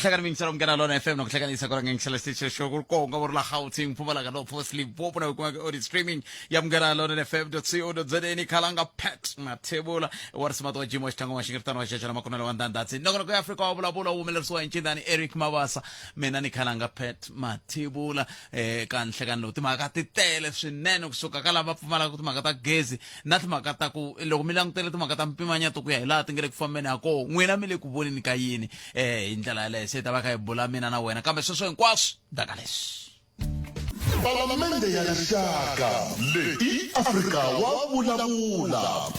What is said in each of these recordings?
Hlekani mingisela Munghana Lona FM na ku hlekanisa ku ranga yingisela xitichi xo ku konga vo ri la Gauteng Mpumalanga North West Limpopo na ku kumeka audio streaming ya Munghana Lona FM.co.za ni Khalanga Pat Mathebula wa risimato wa Jimo Xithango wa Xingiritano wa Xexana Makunela wa Ndandatsi nongonoko ya Afrika wa vulavula wu humelerisiwa hi ncindani Eric Mabasa mina ni Khalanga Pat Mathebula eh ka nhlekani lowu timhaka ti tele swinene kusuka ka lava pfumalaka timhaka ta gezi na timhaka ta ku loko mi langutele timhaka ta mpimanyeto ku ya hi laha ti nga le ku fambeni ha koho n'wina mi le ku voneni ka yini eh hi ndlela yaleyo se hi ta va kha hi bula mina na wena kambe sweswo hinkwaswo daka leswi Palamende ya Rixaka leyi i Afrika wa vulavula.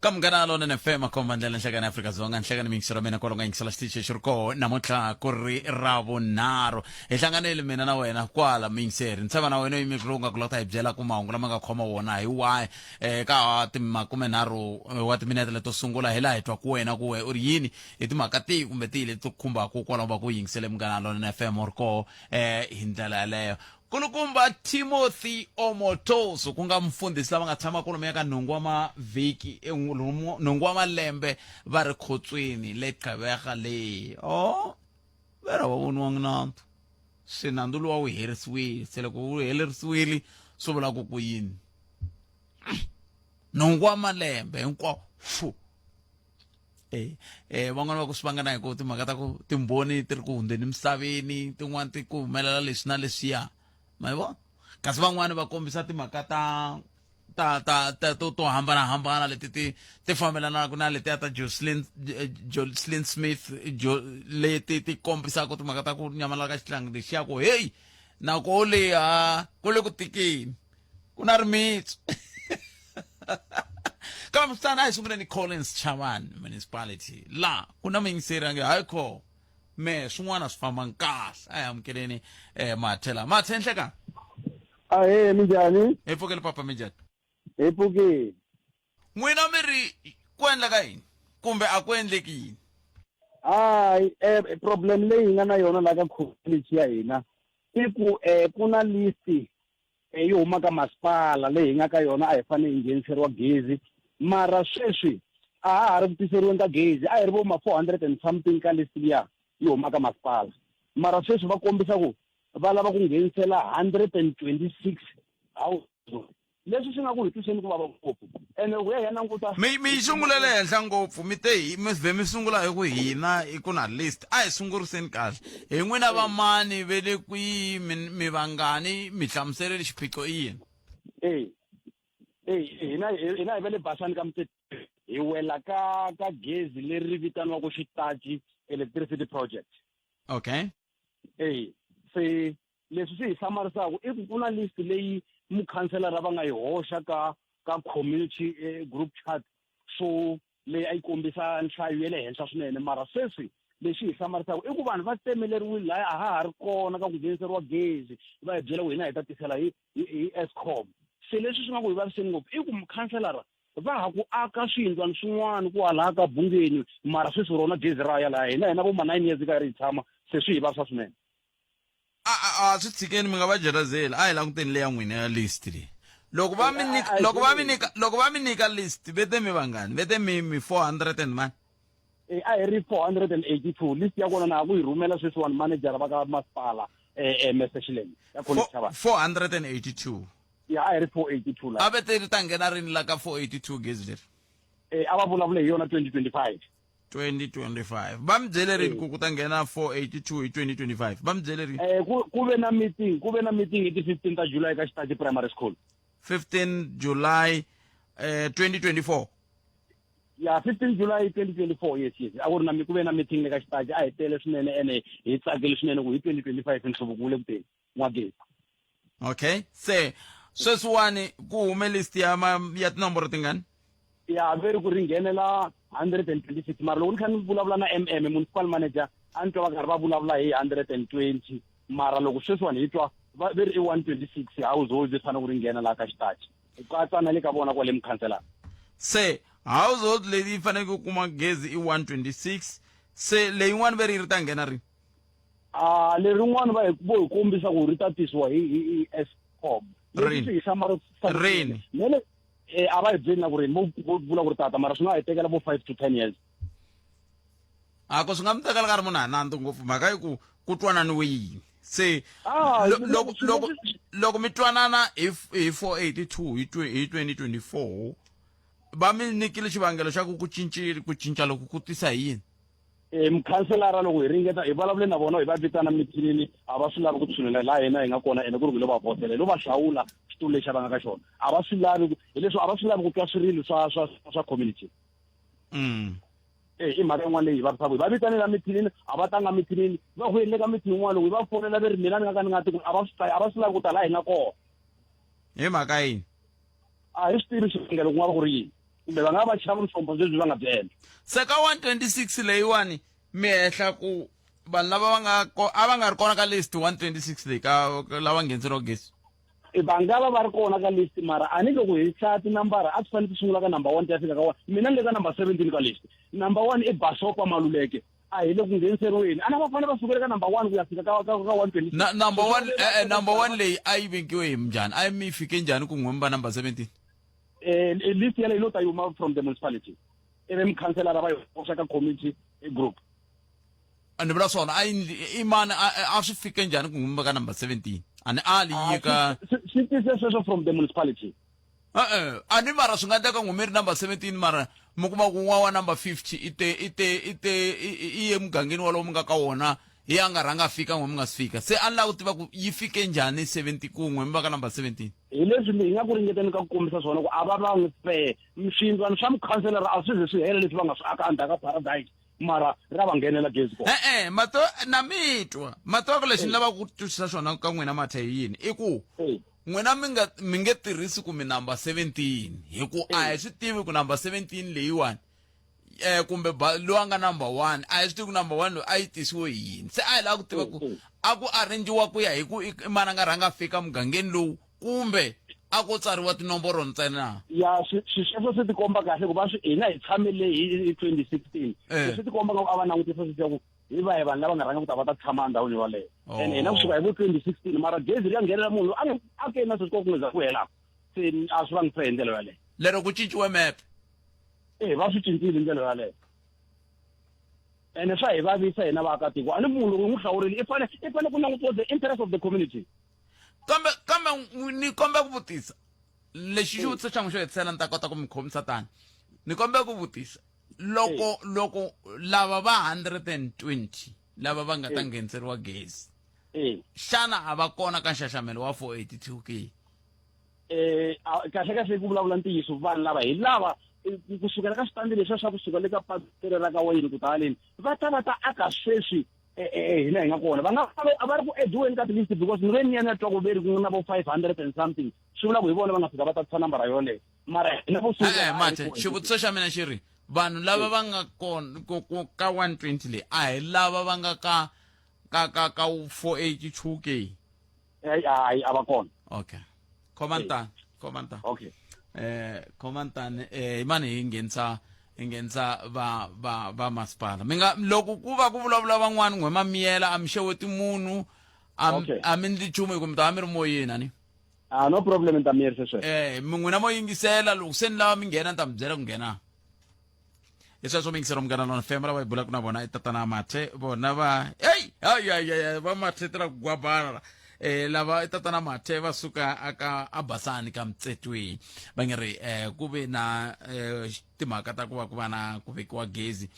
Ka Munghana Lonene FM makhomba ndlela nhlekani Afrika-Dzonga nhlekani miyingiselo mina kwalo nga yingisela xitichi xi ri koho namuntlha ku ri Ravunharhu hi hlanganile mina na wena kwala muyingiseri ni tshemba na wena u yime lowu nga kula ku ta hi byela ku mahungu lama nga khoma wona hi wahi um ka timakumenharhu wa timinete leto sungula hi laha hi twa ku wena ku we u ri yini hi timhaka tihi kumbe tihi leti ku khumbaka kwalaho va ku yingisele Munghana Lonene FM u ri koho um hi ndlela yaleyo Kulukumba Timothy Omotoso ku nga mufundhisi lava nga tshama kwalomuya ka nhungu wa mavhiki eh, nhungu wa malembe va ri khotsweni le Gqeberha le o va ri a va voniwangi nandzu se nandzu luwa wu herisiwile se loko wu helerisiwile swi vula ku ku yini nhungu wa malembe hinkwawo fu Eh, eh van'wana va ku swi vanga na hi ku timhaka ta ku timbhoni ti ri ku hundzeni emisaveni tin'wana ti ku humelela leswi na leswiya ma yi vona kasi van'wani va kombisa timhaka ta ta ta ta to to hambanahambana leti ti ti fambelanaka na letiya ta Jocelyn eh, Jocelyn Smith jo, leti ti kombisaka timhaka ta ku nyamalala ka xitlangi lexiya ku heyi nako leha ku le ku tikeni ku na rimitsu kambe mfana a hi sunguleni Collins Chavani municipality la ku na muyingiseri a nge hayi kho me swin'wana swi famba kahle a hi amukeleni um mathe la mathe nhleka Ahee, minjhani? Hi pfukile papa minjhani? Hi pfukile. N'wina mi ri ku endleka yini kumbe a ku endleki yini? Hayi, eh, problem leyi hi nga na yona la ka community ya hina i ku eh, ku na list eh, yi huma ka masipala leyi hi nga ka yona a hi fanele hi ngheniseriwa gezi mara sweswi a ha ha ri ku tiseriweni ka gezi a hi ri vo ma 400 and something ka list liya yi huma ka masipala mara sweswi va kombisa ku va lava ku nghenisela 126 household leswi swi nga ku hi twiseni ku vava ngopfu ene loko ya hi ya languta Mi mi yi sungulele henhla ngopfu mi te hi mi vhe mi sungula hi ku hina i ku na list a hi sunguriseni kahle hi n'wina va mani ve le kwihi mi mi vangani mi hlamuseleli xiphiqo i yini e e hina hina hi va le basani ka mutete hi wela ka ka gezi leri ri vitaniwaka xitachi electricity project okay e se Leswi swi hi hlamarisaka i ku ku na list leyi mukhanselara va nga yi hoxa ka ka community eh, group chat so leyi a yi kombisa nhlayo ya le henhla swinene mara sweswi lexi hi hlamarisaka i ku vanhu va tsemeleriwile laya a ha ha ri kona ka ku ngheniseriwa gezi va hi byela ku hina hi ta tisela hi hi hi Eskom se leswi swi nga ku hi vaviseni ngopfu i ku mukhanselara va ha ku aka swiyindlwana swin'wana ku hala ka bungeni mara sweswi rona gezi ra ya laya hina hina vo ma nine years ka ri hi tshama se swi hi vavisa swinene a a a swi tshikeni mi nga va jelazeli a hi languteni leya n'wina ya list leyi loko va mi nyika loko va mi nyika loko va mi nyika list ve te mi vangani ve te mi mi 400 and mani Eh, a hi ri 482 list ya kona na ha ku yi rhumela sweswiwani manejara va ka masipala eh, eh, Mr Shileni ya College Chavani 482 ya a hi ri 482 la a ve te ri ta nghena rini la ka 482 gezi leri eh, a va vulavule hi yona 2025 2025 va mi byele rini ku ku ta nghena 482 hi 2025 va mi byele rini Eh, ku ku ve na meeting ku ve na meeting hi ti 15 ta July ka Xitati Primary School 15 July eh 2024 ya 15 July 2024 yes yes a ku ri na ku ve na meeting le ka Xitati a hi tele swinene ene hi tsakile swinene ku hi 2025 nhluvuko wu le ku teni n'wagezi Okay se sweswiwani ku hume list ya ma, ya tinomboro tingani ya ve ri ku ri nghenela 126 mara loko ni kha ni vulavula na mm municipal manager a ni twa va karhi va vulavula hi 120 mara loko sweswiwani hi twa va ve ri i 126 household yi fanele ku ri nghena laha ka xitachi ku katsa na le ka vona kwale mukhanselara se household leyi yi faneleke ku kuma gezi i 126 se leyin'wana ve ri ri ta nghena rini A lerin'wana va hi vo hi kombisa ku ri ta tisiwa hi hi hi Eskom. Leswi Rini? swi hi hlamarisaka Rini? swinene. Na le eh, a va hi byeli na ku rini vo vo vula ku ri tata mara swi nga hi tekela vo 5 to 10 years. A ku swi nga mi tekela karhi munhu a nandzu ngopfu mhaka yi ku ku twananiwe yini se Ah, loko swi- loko swi- loko mi twanana hi hi 482 hi 2024 va mi nyikile xivangelo xa ku ku cincile ku cinca loku ku tisa hi yini? Mukhanselara loko hi ringeta hi vulavule na vona hi va vitana mithinini a va swi lavi ku tshulela laha hina hi nga kona ene ku ri ku hi lo va vhotela hi lo va hlawula xitulu lexi va nga ka xona a va swi lavi hileswi a va swi lavi ku twa swirilo swa swa swa community. E i mhaka yin'wana leyi hi vavisaka hi va vitanela mithinini a va tanga mithinini va ku yeni le ka mithini yin'wana loko hi va fonela ve ri mina ni nga ka ni nga ti a va swi a va swi lavi ku ta laha hi nga kona. Hi mhaka yini? A hi swi tivi xivangelo ku nga va ku ri yini kumbe va nga va chava vuhlombo lebyi va nga byi endla. Se ka 126 leyiwani mi hehla ku vanhu lava va nga ko a va nga ri kona ka list 126 leyi ka lava ngheniseriwa gezi? Va nga va va ri kona ka list mara a ni loko hi hlaya tinambara a swi fanele ti sungula ka number 1 ti ya fika ka 1 mina ni le ka number 17 ka list number 1 i Basopa Maluleke a hi le ku ngheniseriweni a na va fanele va sukele ka number 1 ku ya fika ka ka ka 126. Na number 1 number 1 leyi a yi vekiwe hi njhani a yi mi fike njhani ku n'we mi va number 17? List yaleyo yi lo ta yi huma from the municipality ivi mukhanselara va yi hoxa ka community group. A ni vula swona a yi i mani a swi fike njhani ku n'wi ka number 17 a ni ali yi ka swi tise sweswo from the municipality. E-e a ni mara swi nga endleka n'wi mi ri number 17 mara mi kuma ku n'wa wa number 50 i te i te i te i ye mugangeni walowo mi nga ka wona hi a nga rhanga a fika n'we mi nga si fika se a ni lava ku tiva ku yi fike njhani 70 kun'we mi va ka number 17. Hi leswi hi nga ku ringeteni ka ku kombisa swona ku a va va n'wi fair swiyindlwana swa mukhanselara a swi ze swi hela leswi va nga swi aka endzhaku ka paradise mara ra va nghenela gezi kona. E-e mato na mi twa mato ku lexi ni lavaka ku twisisa xona ka n'wina Mathe hi yini i ku n'wina mi nga mi nge tirhisi ku mi number 17 hi ku a hi swi tivi ku number 17 leyiwani kumbe loyi a nga number 1 a hi swi tivi ku number 1 loyi a yi tisiwe hi yini se a hi lava ku tiva ku a ku arrangiwa ku ya hi ku i mani a nga rhanga fika mugangeni lowu kumbe a ko tsariwa tinomboro ntsena. Ya swi sweswo swi tikomba kahle ku va swi hina hi tshame le hi 2016 swi tikomba nga ku a va langutisa swi ku hi va hi vanhu lava nga rhanga ku ta va ta tshama endhawini yoleyo ene hina kusuka hi vo 2016 mara gezi ri ya nghenela munhu a a ke na sweswi ku nga za ku helaka se a swi va ngi hi ndlela yoleyo. Lero ku cinciwe mepe. E va swi cincile hi ndlela yoleyo ene swa hi vavisa hina vaakatiko a ni munhu loko hi n'wi hlawurile i fane i fane ku langutiwa the interest of the community. Kambe kambe ni kombela ku vutisa lexi xivutiso xa n'wi xo hetisela ni ta kota ku mi khomisa tani ni kombela ku vutisa loko loko lava va 120 lava va nga ta ngheniseriwa gezi xana a va kona ka nxaxamelo wa 482 ke? Kahle kahle ku vulavula ntiyiso vanhu lava hi lava kusukela ka switandi leswiya swa kusuka le ka patu ra ka wayini ku ta haleni va ta va ta aka sweswi hina hi nga kona va nga a va ri ku ediweni ka ti-list because ni ve ni ya ni ya twa ku ve ri ku na vo 500 and something swi vula ku hi vona va nga fika va tatisa nambara yoleyo mara hina vo sungula. Mathe xivutiso xa mina xi ri vanhu lava va nga kona ka 120 leyi a hi lava va nga ka ka ka ka 482 ke? Hayi a va kona. Okay, khoma ntani khoma ntani. Okay. Khoma ntani imani hi nghenisa hi nghenisa va va va masipala mi nga loko ku va ku vulavula van'wana n'we ma miyela a mi xeweti munhu a mi ndli nchumu hi ku mi ta va mi ri moyeni ani. Ah, no problem ni ta miyerisa sweswo. Mi n'wina mo yingisela loko se ni lava mi nghena ni ta mi byela ku nghena hi sweswo mi yingisela Munghana Lona FM lava hi bulaka na vona i tatana Mathe vona va hey hayi hayi hayi va Mathe tela ku gwabana lava i tatana Mathe va suka aka abasani ka Mtsetweni va nge ri ku ve na timhaka ta ku va ku va na ku vekiwa gezi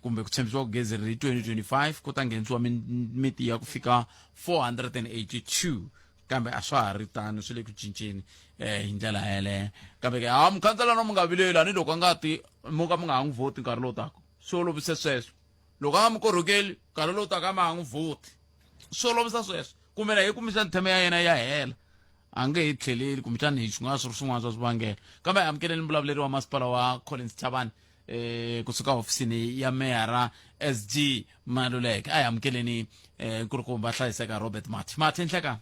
kumbe ku tshembisiwa ku gezi ri 2025 ku ta nghenisiwa miti ya ku fika 482 kambe a swa ha ri tano swi le ku cinceni hi ndlela yeleyo kambe ke ha mukhanselana mi nga vileli ani loko a nga ti mo ka mi nga ha n'wi vhoti nkarhi lowu taka swi olovise sweswo loko a nga mi korhokeli nkarhi lowu taka a ma ha n'wi vhoti swi olovisa sweswo kumbe na hi kumbexani theme ya yena ya hela a nge he tlheleli kumbexani hi swin'wana swi ri swin'wana swa swivangelo kambe hi amukeleni mbulavuleri wa masipala wa Collins Chabane kusuka hofisini ya meyara SG Maluleke a hi amukeleni nkulukumba hlayiseka Robert Mathe. Mathe nhlekani.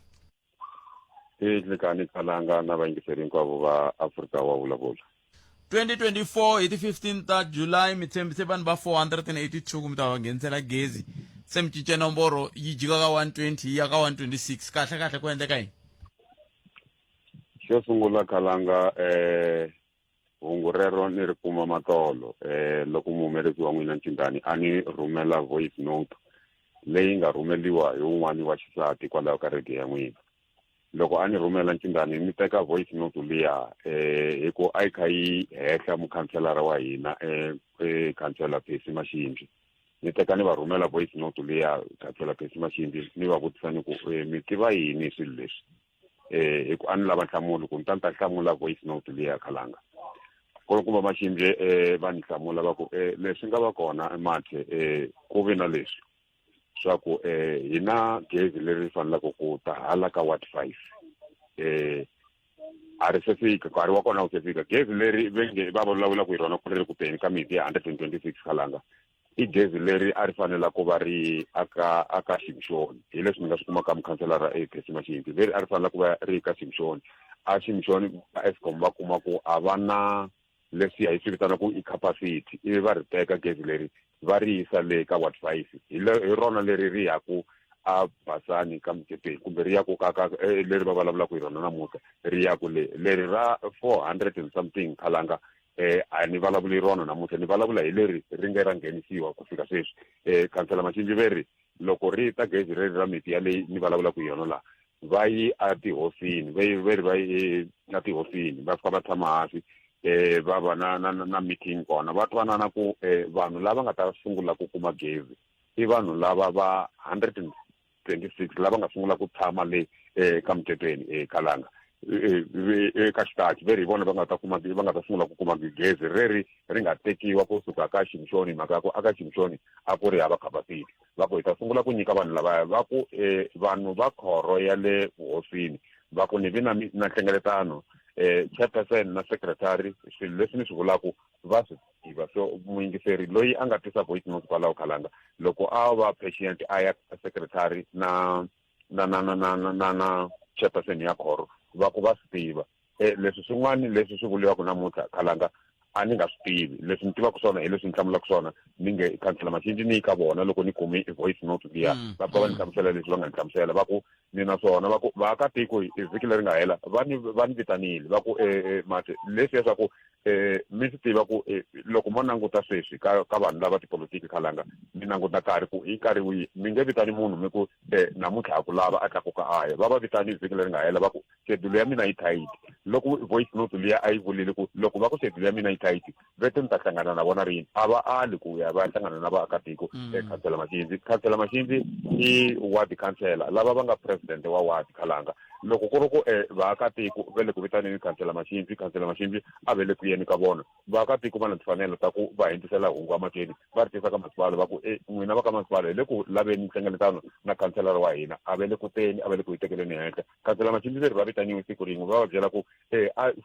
Nhlekani Khalanga na vayingiseri hinkwavo va Afrika wa vulavula. 2024 hi ti 15 ta July mi tshembise vanhu va 482 ku mi ta va nghenisela gezi se mi cince nomboro yi jika ka 120 yi ya ka 126 kahle kahle ku endleka yini? Xo sungula Khalanga Hungu rero ni ri kuma matolo loko muhumelerisi wa n'wina Ncindani a ni rhumela voice note leyi nga rhumeliwa hi wun'wani wa xisati kwalaho ka radio ya n'wina. Loko a ni rhumela Ncindani ni teka voice note liya hi ku a yi kha yi hehla mukhanselara wa hina khansela Percy Mashimbyi. Ni teka ni va rhumela voice note liya khansela Percy Mashimbyi ni va vutisa ni ku mi tiva yini hi swilo leswi? Hi ku a ni lava nhlamulo ku ni ta ni ta hlamula voice note liya khalanga. Kulukumba Mashimbyi va ni hlamula va ku leswi nga va kona Mathe ku vi na leswi swa ku hi na gezi leri faneleke ku ta hala ka ward 5 a ri se fika, nkarhi wa kona wu se fika. Gezi leri ve nge va vulavula ku hi rona ku ri ku teni ka miti ya 126 khalanga i gezi leri a ri fanela ku va ri aka Ximxoni, hi leswi ni nga swi kuma ka mukhanselara Percy Mashimbyi, leri a ri fanela ku va ri ka Ximxoni. A Ximxoni va Eskom va kuma ku a va na leswiya hi swi vitanaka i capacity, ivi va ri teka gezi leri va ri yisa le ka ward 5, hi rona leri ri yaku a Basani ka Mutepeni, kumbe ri yaku ka leri va vulavulaka hi rona namuntlha, ri yaku le leri ra 400 and something khalanga. A ni vulavuli rona namuntlha, ni vulavula hi leri ri nge ra nghenisiwa ku fika sweswi. Khansela Mashimbyi ve ri loko ri ta gezi leri ra miti yaleyi ni vulavulaka hi yona laha, va yi a tihofini, ve ri va yi a tihofini va fika va tshama hansi, va va na meeting kona, va twanana ku vanhu lava nga ta sungula ku kuma gezi i vanhu lava va 126 lava nga sungula ku tshama le ka Mutepeni Khalanga eka xitachi, ve ri hi vona va nga ta kuma, va nga ta sungula ku kuma gezi reri ri nga tekiwa kusuka ka Ximxoni, hi mhaka ya ku aka Ximxoni a ku ri hava capacity. Va ku hi ta sungula ku nyika vanhu lavaya, va ku vanhu va khoro ya le vuhosini, va ku ni vi na nhlengeletano chairperson na secretary, swilo leswi ni swi vulaka va swi tiva. So muyingiseri loyi a nga tisa voice note kwalaho Khalanga, loko a va patient a ya ka secretary na na na na na na na na chairperson ya khoro, va ku va swi tiva. Leswi swin'wana leswi swi vuriwaka namuntlha Khalanga a ni nga swi tivi. Leswi ni tivaka swona hi leswi ni hlamulaka swona, ni nge khansela Mashimbyi ni yi ka vona loko ni kumi voice note liya, va fika va ni hlamusela leswi va nga ni hlamusela, va ku ni na swona, va ku vaakatiko hi vhiki leri nga hela va ni vitanile, va ku Mathe leswiya swa ku mi swi tiva ku loko mo languta sweswi ka vanhu lava tipolotiki Khalanga, mi languta nkarhi ku hi nkarhi wihi, mi nge vitani munhu mi ku namuntlha ha ku lava a tlakuka a ya. Va va vitani vhiki leri nga hela, va ku schedule ya mina yi tight. Loko voice note liya a yi vulile ku loko va ku schedule ya mina yi tight, vete ni ta hlangana na vona rini, a va ali ku ya va hlangana na vaakatiko. Khansela Mashimbyi, Khansela Mashimbyi i ward councillor, lava va nga president wa ward Khalanga. Loko ku ri ku vaakatiko va le ku vitaneni Khansela Mashimbyi, Khansela Mashimbyi a va le ku yeni ka vona. Vaakatiko va na timfanelo ta ku va hundzisela hungu emahlweni, va ri tisa ka masipala, va ku n'wina va ka masipala hi le ku laveni nhlengeletano na khanselara wa hina, a va le ku teni, a va le ku hi tekeleni henhla. Khansela Mashimbyi leri va vitaniwe siku rin'we, va va byela ku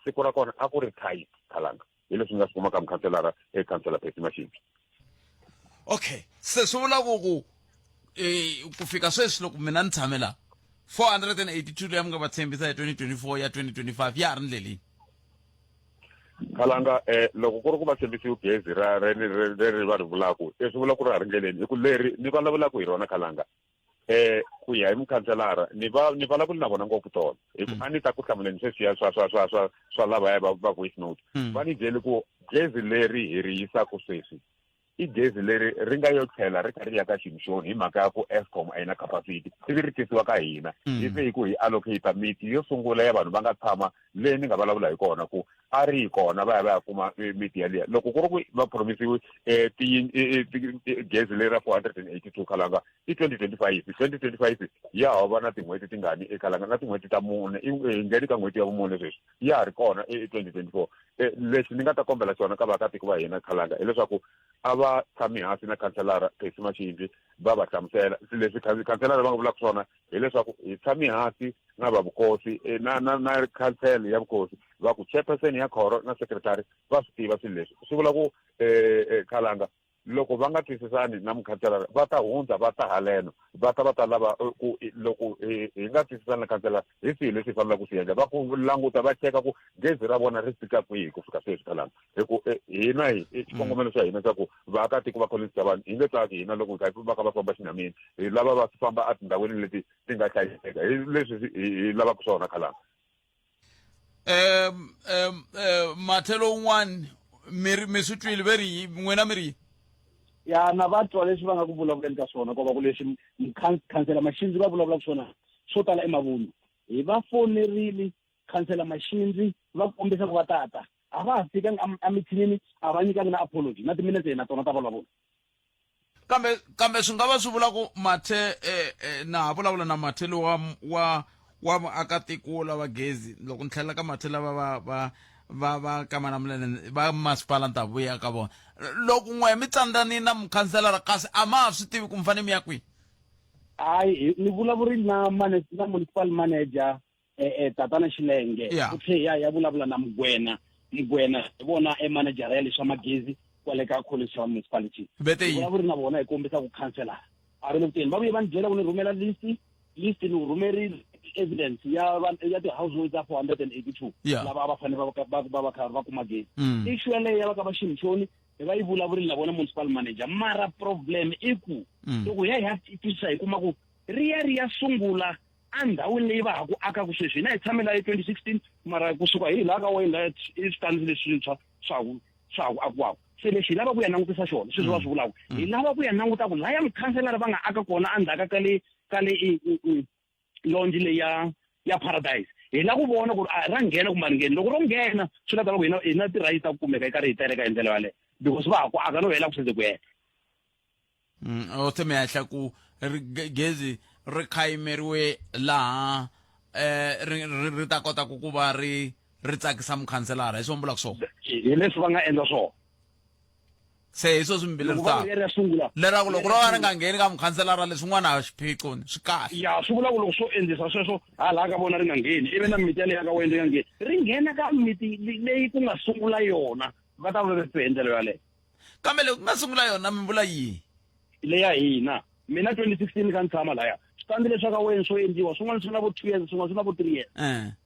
siku ra kona a ku ri tight Khalanga, hi leswi ni nga swi kuma ka mukhanselara khansela Percy Mashimbyi. Okay, se swi vula ku ku fika sweswi loko mina ni tshame la 482 leyi mi nga va tshembisa hi 2024 ya 2025 ya ha ri ndleleni. Khalanga loko ku ri ku va tshembisiwe gezi ra leri va ri vulaka, swi vula ku ri ha ri ndleleni, hi ku leri ni vulavulaka hi rona Khalanga ku ya hi mukhanselara ni va ni vulavuli na vona ngopfu tolo, hi ku a ni ta ku hlamuleni sweswiya swa swa swa swa swa lavaya va voice note. Va ni byeli ku gezi leri hi ri yisaka sweswi i gezi leri ri nga yo tlhela ri kha ri ya ka Ximxoni, hi mhaka ya ku Eskom a yi na capacity, ivi ri tisiwa ka hina. Hi se hi ku hi allocate miti yo sungula ya vanhu va nga tshama leyi ni nga vulavula hi kona ku a ri hi kona, va ya va ya kuma miti yaliya. Loko ku ri ku va promisiwe gezi leri ra 482 Khalanga i 2025, 2025 ya ha va na tin'hweti tingani eKhalanga? Na tin'hweti ta mune, hi ngheni ka n'hweti ya vumune sweswi, ya ha ri kona i 2024. Lexi ni nga ta kombela xona ka vaakatiko va hina Khalanga hileswaku a va tshami hansi na khanselara Percy Mashimbyi, va va hlamusela leswi khanselara va nga vulaka swona, hileswaku hi tshami hansi na va vukosi na na na council ya vukosi, va ku chairperson ya khoro na secretary va swi tiva swilo leswi. Swi vula ku Khalanga loko va nga twisisani na mukhanselara va ta hundza va ta haleno, va ta va ta lava ku loko hi nga twisisani na khanselara hi swihi leswi hi faneleke ku swi endla, va ku languta va cheka ku gezi ra vona ri fika kwihi ku fika sweswi Khalanga. Hi ku hina hi xikongomelo xa hina xa ku vaakatiko va Collins Chabane hi nge tsaki hina loko hi va kha va famba xinyamini, hi lava va famba etindhawini leti ti nga hlayiseka, hi leswi hi lavaka swona Khalanga. Um um mathe lowun'wani mi ri mi swi twile ve ri n'wina mi ri ya na va twa leswi va nga ku vulavuleni ka swona ko va ku leswi khansela Maxindzi va vulavulaka swona swo tala i mavunwa. Hi va fonerile khansela Maxindzi va kombisa ku va tata a va ha fikangi emithinini, a va nyikangi na apology na timinetse na tona ta vulavula. Kambe kambe swi nga va swi vula ku Mathe na ha vulavula na Mathe lowa wa wa muakatiko lava gezi loko ni tlhelela ka Mathe lava va va va va ka Malamulele va masipala ni ta vuya ka vona loko n'we mi tsandzani na mukhanselara kasi a ma ha swi tivi ku mi fanele mi ya kwihi. Hayi, ni vulavurile na na municipal manager tatana Xilenge. U tlhe ya ya vulavula na Mugwena. Mugwena hi vona e manager ya leswa magezi kwale ka College wa municipality. Vete yi vulavuri na vona hi kombisa ku khansela a ri le kuteni. Va vuye va ni byela ku ni rhumela list, list ni rhumerile evidence ya ya ti-household ta 482 lava a va fanele va va va kha va kuma gezi. Issue yaleyo ya va ka va Ximxoni va yi vulavurile na vona municipal manager, mara problem i ku loko hi ya hi ya twisisa hi kuma ku ri ya ri ya sungula endhawini leyi va ha ku akaka sweswi. Hina hi tshame laha hi 2016, mara kusuka hi laha ka wena i switandzi leswintshwa swa ku swa ha ku akiwaka. Se lexi hi lava ku ya langutisa xona sweswi va swi vulaka, hi lava ku ya languta ku laya mukhanselara va nga aka kona endzhaku ka le ka le lonji leyi ya ya Paradise, hi lava ku vona ku ri a ra nghena kumbe a ri ngheni. Loko ro nghena swi la ta va ku hina hi na ti-right ta ku kumeka hi karhi hi tereka hi ndlela yaleyo, because va ha ku aka no hela ku seze ku hela. O se mi henhla ku ri gezi ri khayimeriwe laha ri ri ta kota ku ku va ri ri tsakisa mukhanselara, hi swo vulaka swona? Hi leswi va nga endla swona. Se hi swo swi mi vilerisaka leraku loko ro va ri nga ngheni ka mukhanselara leswin'wana a xiphiqo swi kahle? Ya, swi vula ku loko swo endlisa sweswo hala ka vona ri nga ngheni, ivi na miti yaleyo ka wena ri nga ngheni, ri nghena ka miti leyi ku nga sungula yona, va ta va va hi ndlela yaleyo. Kambe loko ku nga sungula yona mi vula yihi? Leya hina. Mina 2016 ka ni tshama laya, switandi leswa ka wena swo endliwa swin'wana swi na vo 2 years, swin'wana swi na vo 3 years.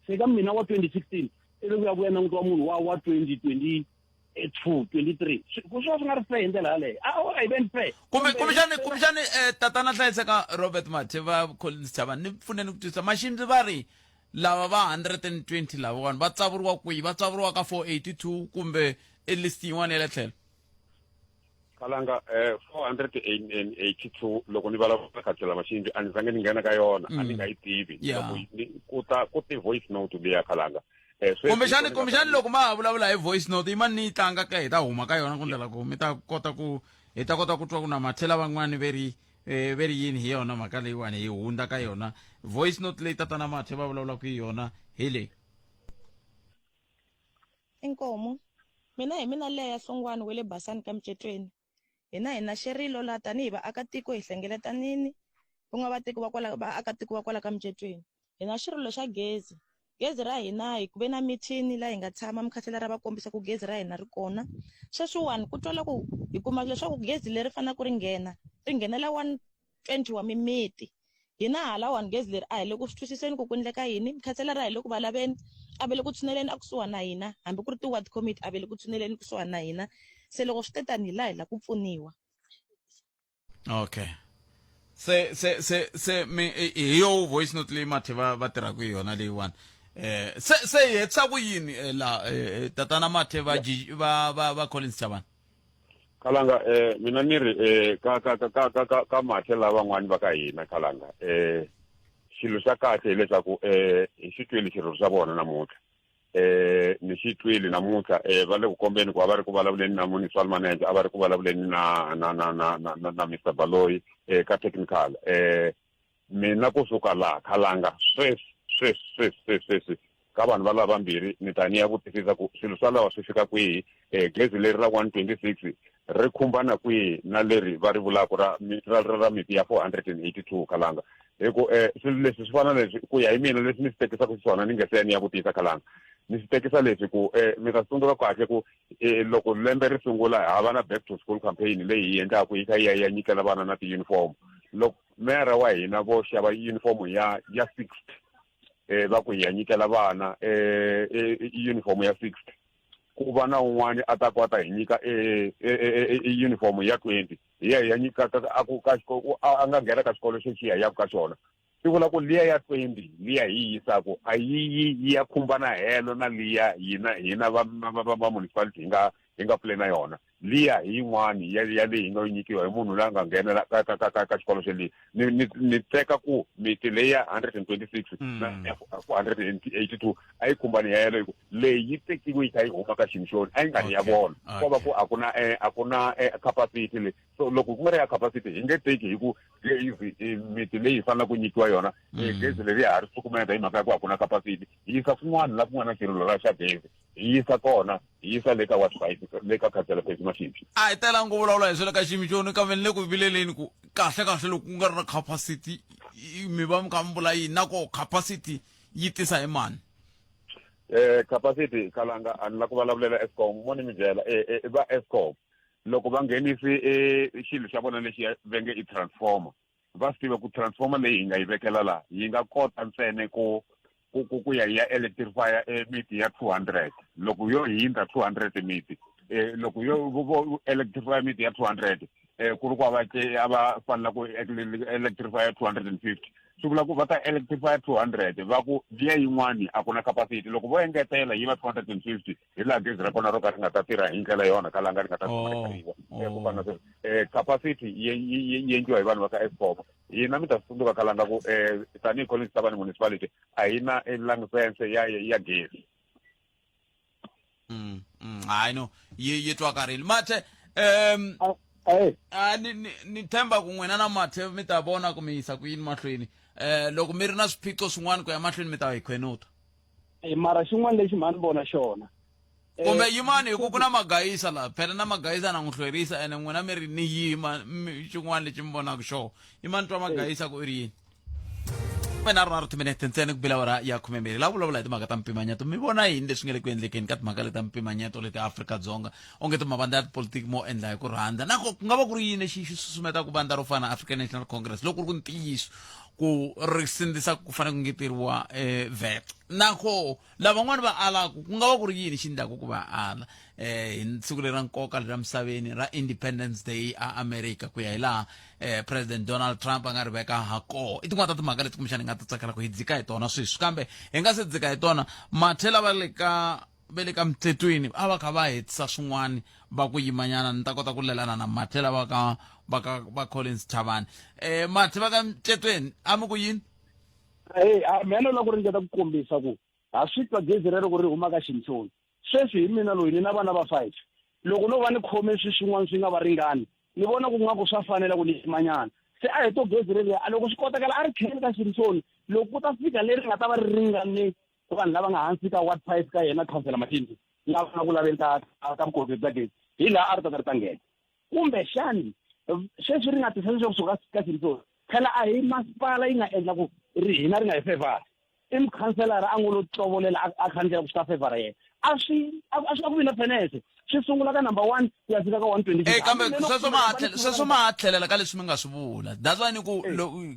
Se ka mina wa 2016 ivi ku ya ku ya langutiwa munhu wa wa 2022 23, ku swi va swi nga ri fair hi ndlela yaleyo. A hi veni fair. Kumbe kumbexani kumbexani tatana hlayiseka Robert Mathe va Collins Chava, ni pfuneni ku twisisa. Maxindzi va ri lava va 120 lavawani va tsavuriwa kwihi? Va tsavuriwa ka 482 kumbe i list yin'wana ya le tlhelo? Kalanga, 482 loko ni vulavula khansela Maxindzi a ni zange ni nghena ka yona, a ni nga yi tivi. Loko ku ta ku ti voice note leya Khalanga, kumbexani kumbexani loko ma ha vulavula hi voice note yi mani ni yi tlanga ka hi ta huma ka yona ku ndlela ku mi ta kota ku hi ta kota ku twa ku na mathela van'wani ve ri ve ri yini hi yona mhaka leyiwani. Hi hundza ka yona voice note leyi tatana Mathe va vulavulaka hi yona hi leyi. Inkomu. Mina hi mina Leya Hlongwane wa le Basani ka Micetweni. Hina hi na xirilo laha tanihi vaakatiko hi hlengeletanini ku nga vatiko va kwala vaakatiko va kwala ka Micetweni. Hi na xirilo xa gezi. Gezi ra hina hi ku ve na mithini laha hi nga tshama mukhanselara va kombisa ku gezi ra hina ri kona. Sweswiwani ku twala ku hi kuma leswaku gezi leri faneleke ri nghena ri nghenela 120 wa mimiti. Hina halawani gezi leri a hi le ku swi twisiseni ku ku endleka yini. Mukhanselara a hi le ku va laveni, a va le ku tshuneleni ekusuhani na hina, hambi ku ri ti-ward committee a va le ku tshuneleni kusuhani na hina. Se loko swi te tani hi laha hi lava ku pfuniwa. Okay, se se se se mi hi yo voice note leyi Mathe va va tirhaka hi yona leyiwani. Se se hi hetisa ku yini la tatana Mathe va va va va Collins Chavani? Khalanga, mina ni ri ka ka ka ka ka ka ka Mathe lavan'wani va ka hina Khalanga, xilo xa kahle hileswaku hi xi twile xirilo xa vona namuntlha. Ni xi twile namuntlha, va le ku kombeni ku a va ri ku vulavuleni na municipal manager, a va ri ku vulavuleni na na na na na na, na Mr Baloyi ka technical. Mina kusuka laha Khalanga sweswi sweswi sweswi sweswi sweswi ka vanhu va lava vambirhi ni ta ni ya vutisisa ku swilo swa lawa swi fika kwihi, gezi leri ra 126 ri khumbana kwihi na leri va ri vulaka ra ra ra, ra miti ya 482 Khalanga. Hi ku swilo leswi swi fana leswi ku ya hi mina leswi ni swi tekisaka xiswona ni nge se ya ni ya vutisa Khalanga, ni swi tekisa leswi ku mi ta swi tsundzuka kahle ku loko lembe ri sungula ha va na back to school campaign leyi hi endlaku yi kha yi ya yi ya nyikela vana na ti-uniform. Loko meyara wa hina vo xava uniform ya ya 60, va ku hi ya nyikela vana uniform ya 60, ku va na un'wani a ta ku a ta hi nyika uniform ya 20, hi ya hi ya nyika a ku ka a nga nghena ka xikolo xexi hi ya yaka ka xona. Swi vula ku liya ya 20 liya hi yi yisaku a yi yi yi ya khumbana helo na liya hina hina va va va va municipality hi nga hi nga pulena yona. Liya hi yin'wani ya ya leyi hi nga nyikiwa hi munhu loyi a nga nghenela ka ka ka ka ka xikolo xeliya. Ni ni ni teka ku miti leyi ya 126 na ya 482 a yi khumbani helo hi ku leyi yi tekiwe yi kha yi huma ka ximixoni a yi nga ri ya vona. Ko va ku a ku na a ku na capacity leyi. So loko ku nga ri ya capacity hi nge teki hi ku gezi miti leyi hi faneleke ku nyikiwa yona gezi leri ya ha ri cukumeta hi mhaka ya ku a ku na capacity. Hi yisa kun'wana la ku nga na xirilo la xa gezi hi yisa kona hi yisa le ka ward 5 le ka khansela Percy Mashimbyi. A hi talangi ku vulavula hi swilo ka ximixoni kambe ni le ku vileleni ku kahle kahle loko ku nga ri na capacity mi va mi kha mi vula yini na koho capacity yi tisa hi mani? Capacity Khalanga a ni la ku vulavulela Eskom mo ni mi byela va Eskom loko va nghenisi xilo xa vona lexi va nge i transformer va swi tiva ku transformer leyi hi nga yi vekela la yi nga kota ntsena ku ku ku ku ya yi ya electrify miti ya 200 loko yo hindza 200 miti loko yo vo electrify miti ya 200 ku ri ku a va a va fanela ku electrify 250 swi vula ku va ta electrify 200 va ku liya yin'wani a ku na capacity loko vo engetela yi va 250 hi laha gezi ra kona ro ka ri nga ta tirha hi ndlela yona kalanga ri nga ta tirhisiwa ku fana na capacity yi yi endliwa hi vanhu va ka Eskom hina mi ta swi tsundzuka kalanga ku tanihi Collins Tabane municipality a yi na layisense ya ya gezi. Hayi no yi yi twakarile mathe a ni ni ni themba ku n'wina na mathe mi ta vona ku mi yisa ku yini mahlweni loko mi ri na swiphiqo swin'wana ku ya mahlweni mi ta hi khwenuta. Mara xin'wana lexi mhani vona xona kumbe yimani hi ku ku na magayisa laha phela na magayisa na n'wi hlwerisa ene n'wina mi ri ni yima xin'wana lexi mi vonaka xona yimani twa magayisa ku i ri yini na rona ri timinete ntsena ku bila awara ya khumembirhi la vulavula hi timhaka ta mpimanyeto mi vona yini leswi nga le ku endlekeni ka timhaka leti ta mpimanyeto leti Afrika-Dzonga onge ti mavandla ya tipolitiki mo endla hi ku rhandza na ku nga va ku ri yini lexi xi susumetaka vandla ro fana na African National Congress loko ku ri ku ntiyiso ku ri sindzisa ku fanele ku ngeteriwa VAT na koho lavan'wani va alaku ku nga va ku ri yini xi endlaku ku va ala hi siku leri ra nkoka leri ra misaveni ra Independence Day a America ku ya hi laha President Donald Trump a nga ri veka ha koho i tin'wana ta timhaka leti kumbexana hi nga ta tsakela ku hi dzika hi tona sweswi kambe hi nga se dzika hi tona mathe lava le ka ve le ka mutsetweni a va kha va hetisa swin'wana va ku yimanyana ni ta kota ku lelana na mathe lava ka va ka va Collins Chavani mathe va ka mutsetweni a mi ku yini? Hey, a mina no la ku ringeta ku kombisa ku ha swi twa gezi rero ku ri huma ka ximixoni sweswi hi mina loyi ni na vana va 5 loko no va ni khome swi swin'wana swi nga va ringani ni vona ku nga ku swa fanela ku ni yimanyana se a hi to gezi reriya a loko swi kotakala a ri tlheli ka ximixoni loko ku ta fika leri nga ta va ri ringane vanhu lava nga hansi ka ward 5 ka yena khansela Matindi lava nga ku laveni ka ka vukorhokeri bya gezi hi laha a ri ta ta ri ta nghena kumbexani sweswi ri nga tisa leswaku kusuka ka ximixoni phela a hi masipala yi nga endla ku ri hina ri nga hi fevhara i mukhanselara a ngo lo tlovolela a khandzela ku swi ta fevhara yena a swi a swi a ku vi na fenese swi sungula ka number 1 ku ya fika ka 126 kambe sweswo ma ha sweswo ma ha tlhelela ka leswi mi nga swi vula that's why ni ku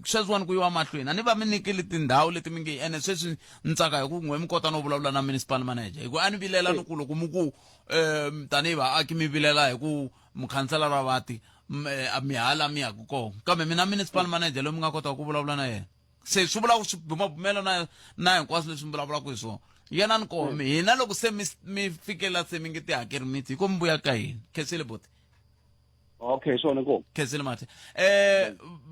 sweswiwani ku yiwa mahlweni a ni va mi nyikile tindhawu leti mi nge ene sweswi ni tsaka hi ku n'we mi kota no vulavula na municipal manager hi ku a ni vilela ni ku loko mi ku tanihi vaaki mi vilela hi ku mukhanselara va ti mi hala mi yaku kona kambe mina municipal manager loyi mi nga kotaka ku vulavula na yena se swi vula ku swi bumabumela na na hinkwaswo leswi mi vulavulaka hi swona yena ni koho hina loko se mi mi fikela se mi nge tihakeri miti hi ko mi vuya ka hina khensile buti okay swona ko khensile mathe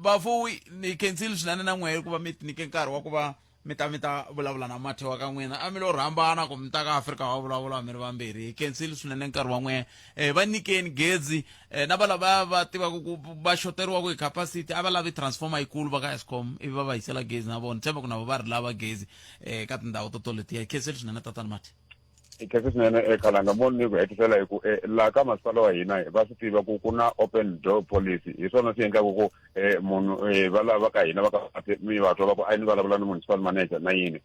vafuwi ni khensile swinene na n'wehe ku va mi tinike nkarhi wa ku va mi ta mi ta vulavula na mathe wa ka n'wina a mi lo rhambana ku mi ta ka Afrika wa vulavula mi ri vambirhi hi khensile swinene nkarhi wa n'wehe va nyikeni gezi na va lava va tivaka ku va xoteriwaka hi capacity a va lavi transformer yikulu va ka Eskom ivi va va yisela gezi na vona tshemba ku na vo va ri lava gezi ka tindhawu to toletiya hi khensile swinene tatana mathe. Hi khensa swinene Khalanga mo ni ku hetisela hi ku laha ka masipala wa hina va swi tiva ku ku na open door policy hi swona swi endlaka ku munhu va lava ka hina va ka mi va twa va ku a ni vulavula ni municipal manager na yini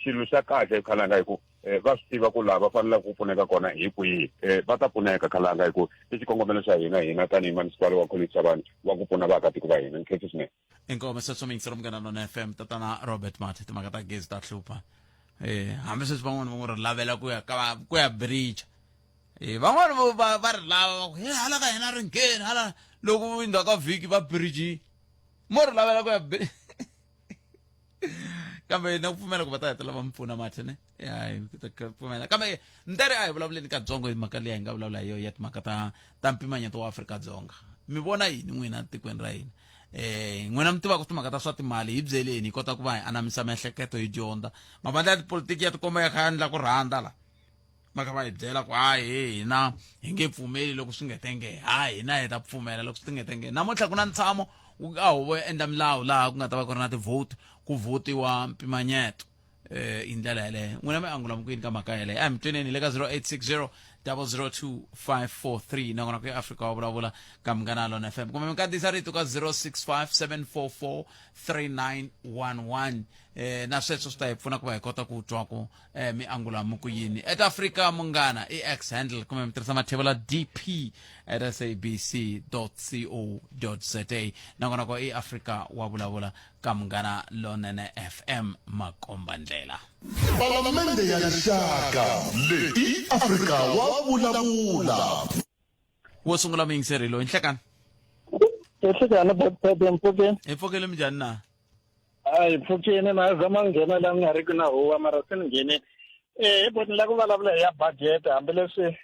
xilo xa kahle Khalanga hi ku va swi tiva ku laha va faneleke ku pfuneka kona hi kwihi va ta pfuneka Khalanga hi ku i xikongomelo xa hina hina tanihi masipala wa Collins Chabane wa ku pfuna vaakatiko va hina ni khensa swinene. Inkomo sweswo miyingiselo Munghana Lona FM tatana Robert Mathe timhaka ta gezi ta hlupha hambi sweswi van'wana va ngo ri lavela ku ya ka ku ya bridge van'wana vo va va ri lava va ku he hala ka hina ri ngheni hala loko endzhaku ka vhiki va bridge mo ri lavela ku ya. Kambe na ku pfumela ku va ta hetelela va mi pfuna mathe ne? Ya, hi ta pfumela. Kambe ntere a hi vulavuleni katsongo hi mhaka leyi hi nga vulavula hi yona ya timhaka ta ta mpimanyeto wa Afrika-Dzonga. Mi vona yini n'wina tikweni ra hina? Eh, n'wina mi tivaka timhaka ta swa timali, hi byeleni hi kota ku va hi anamisa miehleketo hi dyondza. Mavandla ya tipolitiki ya tikomba ya kha ya endla ku rhandza la. Va kha va hi byela ku hayi hina hi nge pfumeli loko swi ngetenge, hayi hina hi ta pfumela loko swi tingetenge. Namuntlha ku na ntshamo a huvo yo endla milawu laha ku nga ta va ku ri na ti-vote ku votiwa mpimanyeto eh hi ndlela yeleyo. N'wina mi angula mi ku yini ka mhaka yeleyo? A hi mi tweneni le ka 0860 002 543 nakona ku ya Afrika wa vulavula ka Munghana Lona FM, kumbe mi kandziyisa rito ka 065 744 3911. Eh na sweswo swi ta hi pfuna ku va hi kota ku twa ku eh mi angula mi ku yini. At Africa Munghana i X handle, kumbe mi tirhisa mathevula dp at sabc co za, nakona ko i Afrika wa vulavula ka Munghana Lonene FM, makomba ndlela. Palamende ya Rixaka leyi i Afrika wa vulavula. Wo sungula muyingiseri loyi, nhlekani. Nhlekani Bobby, mpfukeni. Hi pfukile, minjhani na? A hi pfukini, na zama nghena la nga ri ki na huwa mara se ni nghenile. Eh, hi boti ni lava ku vulavula hi ya budget, hambileswi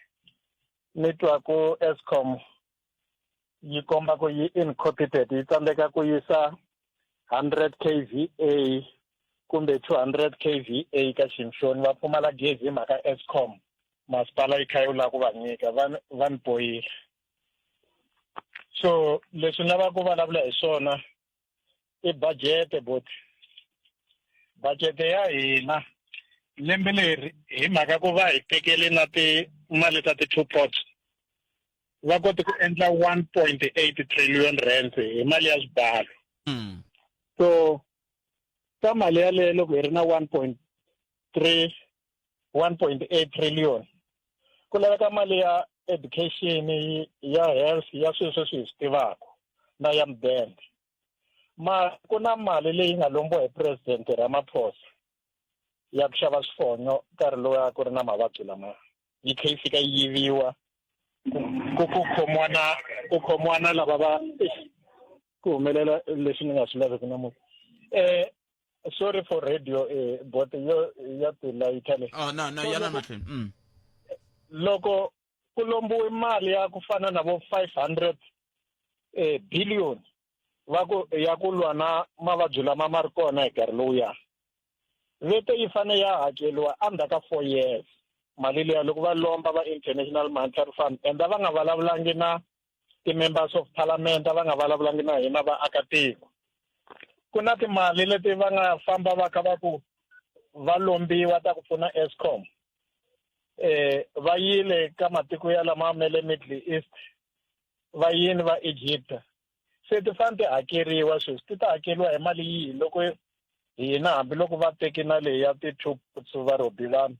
ni twa ku Eskom yi komba ku yi incompetent, yi tsandzeka ku yisa 100 kVA kumbe 200 kVA ka Ximxoni, va pfumala gezi hi mhaka Eskom. Masipala yi kha yi lava ku va nyika, va va ni bohile. So leswi ni lavaka ku vulavula hi swona i budget boti. Budget ya hina lembe leri hi mhaka ku va hi tekele na timali ta ti-two pots, va kote ku endla 1.8 trillion rand hi mali ya swibalo. So ka mali yaleyo loko hi ri na 1.3 1.8 trillion, ku laveka mali ya education, ya health, ya swilo sweswi hi swi tivaka, na ya mudende. Ma ku na mali leyi nga lombiwa hi President Ramaphosa ya ku xava swifonyo nkarhi lowu a ku ri na mavabyi lamaya, yi tlhe yi fika yi yiviwa, ku ku khomiwa na ku khomiwa na lava va ku humelela leswi ni nga swi laveki namuntlha. Sorry for radio, but yo ya tilayitha le. Oh no no, yana mahlweni. Loko ku lombiwe mali ya ku fana na vo 500 billion va ku ya ku lwa na mavabyi lama ma ri kona hi nkarhi lowuya, vete yi fane ya hakeriwa endzhaku ka 4 years mali liya loko va lomba va International Monetary Fund, and va nga vulavulangi na ti-members of parliament, va nga vulavulangi na hina vaakatiko. Ku na timali leti va nga famba va kha va ku va lombiwa ta ku pfuna Eskom, va yile ka matiko ya lama ma le Middle East, va yini va Egypt, se ti fanele ti hakeriwa sweswi. Ti ta hakeriwa hi mali yihi loko hina hambiloko va teki na leyi ya ti-two va rhobi vanhu,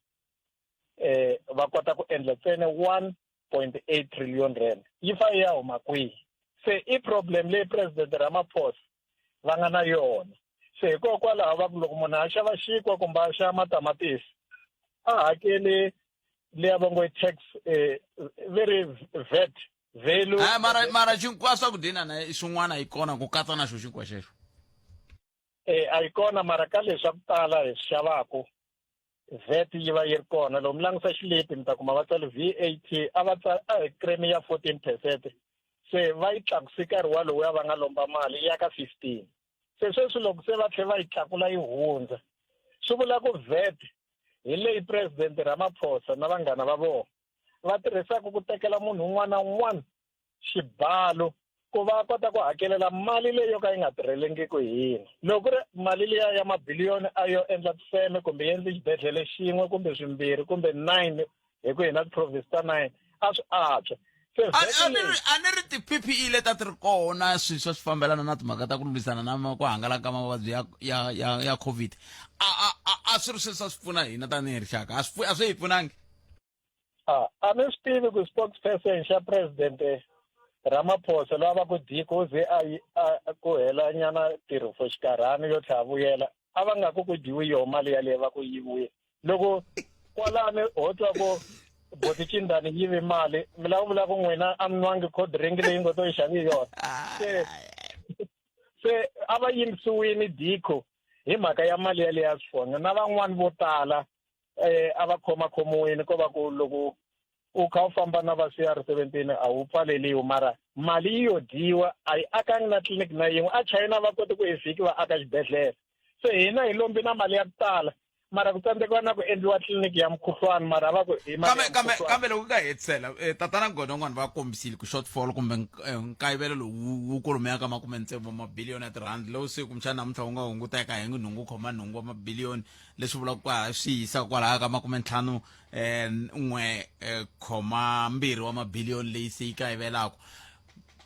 va kota ku endla ntsena 1.8 trillion rand? Yi fa yi ya huma kwihi? Se i problem leyi President Ramaphosa va nga na yona. Se hikokwalaho va ku loko munhu a xava xinkwa kumbe a xava matamatisi, a hakeli leya va ngo i tax, very VAT value. Ah, mara xinkwa swakudya na swin'wana yi kona ku katsa na xo xinkwa xexo. A yi kona, mara ka leswi swa ku tala hi swi xavaku VAT yi va yi ri kona. Loko mi langusa xilipi mi ta kuma va tsale VAT, a va tsala a hi cream ya 14%, se va yi tlakuse nkarhi walowu ya va nga lomba mali yi ya ka 15. Se sweswi loko se va tlhela va yi tlakula yi hundza, swi vula ku VAT hi leyi President Ramaphosa na vanghana va vona va tirhisaka ku tekela munhu un'wana na un'wana xibalo ku va kota ku hakelela mali leyi yo ka yi nga tirhelengiki hina. Loko ku ri mali liya ya mabiliyoni a yo endla tifeme kumbe yi endle xibedhlele xin'we kumbe swimbirhi kumbe 9, hi ku hina ti-province ta 9, a swi antswa. Se A ni ri a ni ri ti-PPE leti a ti ri kona, swilo swa swi fambelana na timhaka ta ku lwisana na ku hangalaka ka mavabyi ya ya ya ya COVID, a a a a swi ri swilo swa swi pfuna hina tanihi rixaka, a swi hi pfunangi? A ni swi tivi ku spokesperson xa President Ramaphosa loyi a va ku Diko u ze a yi a ku hela nyana ntirho for xinkarhana yo tlhela vuyela, a va nga ku ku dyiwi yoho mali yaleyo va ku yiviwile. Loko kwalani ho twa ku boti Chindani yivi mali, mi lava ku vula ku n'wina a mi nwangi cold drink leyi ngo to yi xavi yona? Se a va yimisiwini Diko. Hi mhaka ya mali yaleyo ya swifongo na van'wani vo tala a va khomakhomiwini ko va ku loko u kha u famba na va CR17 a wu pfaleliwi mara mali yi yo dyiwa a yi akangi na tliliniki na yin'we. A China va kote ku hi vhiki va aka xibedhlele, se hina hi lombi na mali ya ku tala mara ku tsandzikiwa na ku endliwa tliliniki ya mukhuhlwani mara va ku hi mali Kambe ya kambe mukhuhlwani. Kambe loko ka hetisela tatana Godongwana va kombisile ku shortfall kumbe nkayivelo lowu wu kolomeya ka 60 wa mabiliyoni ya tirhandi lowu se kumbexana namuntlha wu nga hunguteka hi 8.8 wa mabiliyoni, leswi vulaka ku ha swi yisa kwalaya ka 51 ,2 wa mabiliyoni leyi se yi kayivelaka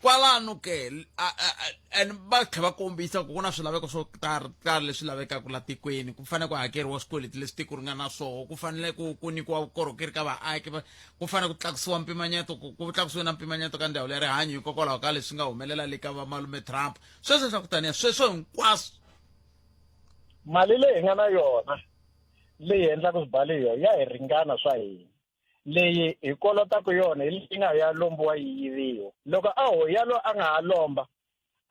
kwalano ke. And va tlhela va kombisa ku ku na swilaveko swo tala leswi lavekaka la tikweni, ku fanele ku hakeriwa swikweleti leswi tiko ri nga na swoho, ku fanele ku nyikiwa vukorhokeri ka vaaki, ku fanele ku tlakusiwa mpimanyeto, ku tlakusiwe na mpimanyeto ka ndhawu ya rihanyo hikokwalaho ka leswi nga humelela le ka vamalume Trump, sweswo swa ku taniya sweswo hinkwaswo. Mali leyi hi nga na yona leyi endlaka swibalo hi yona ya hi ringana swa hina. Leyi hi kolotaka yona hi leyi nga ya lombiwa yi yiviwa. Loko a ho ya lo a nga ha lomba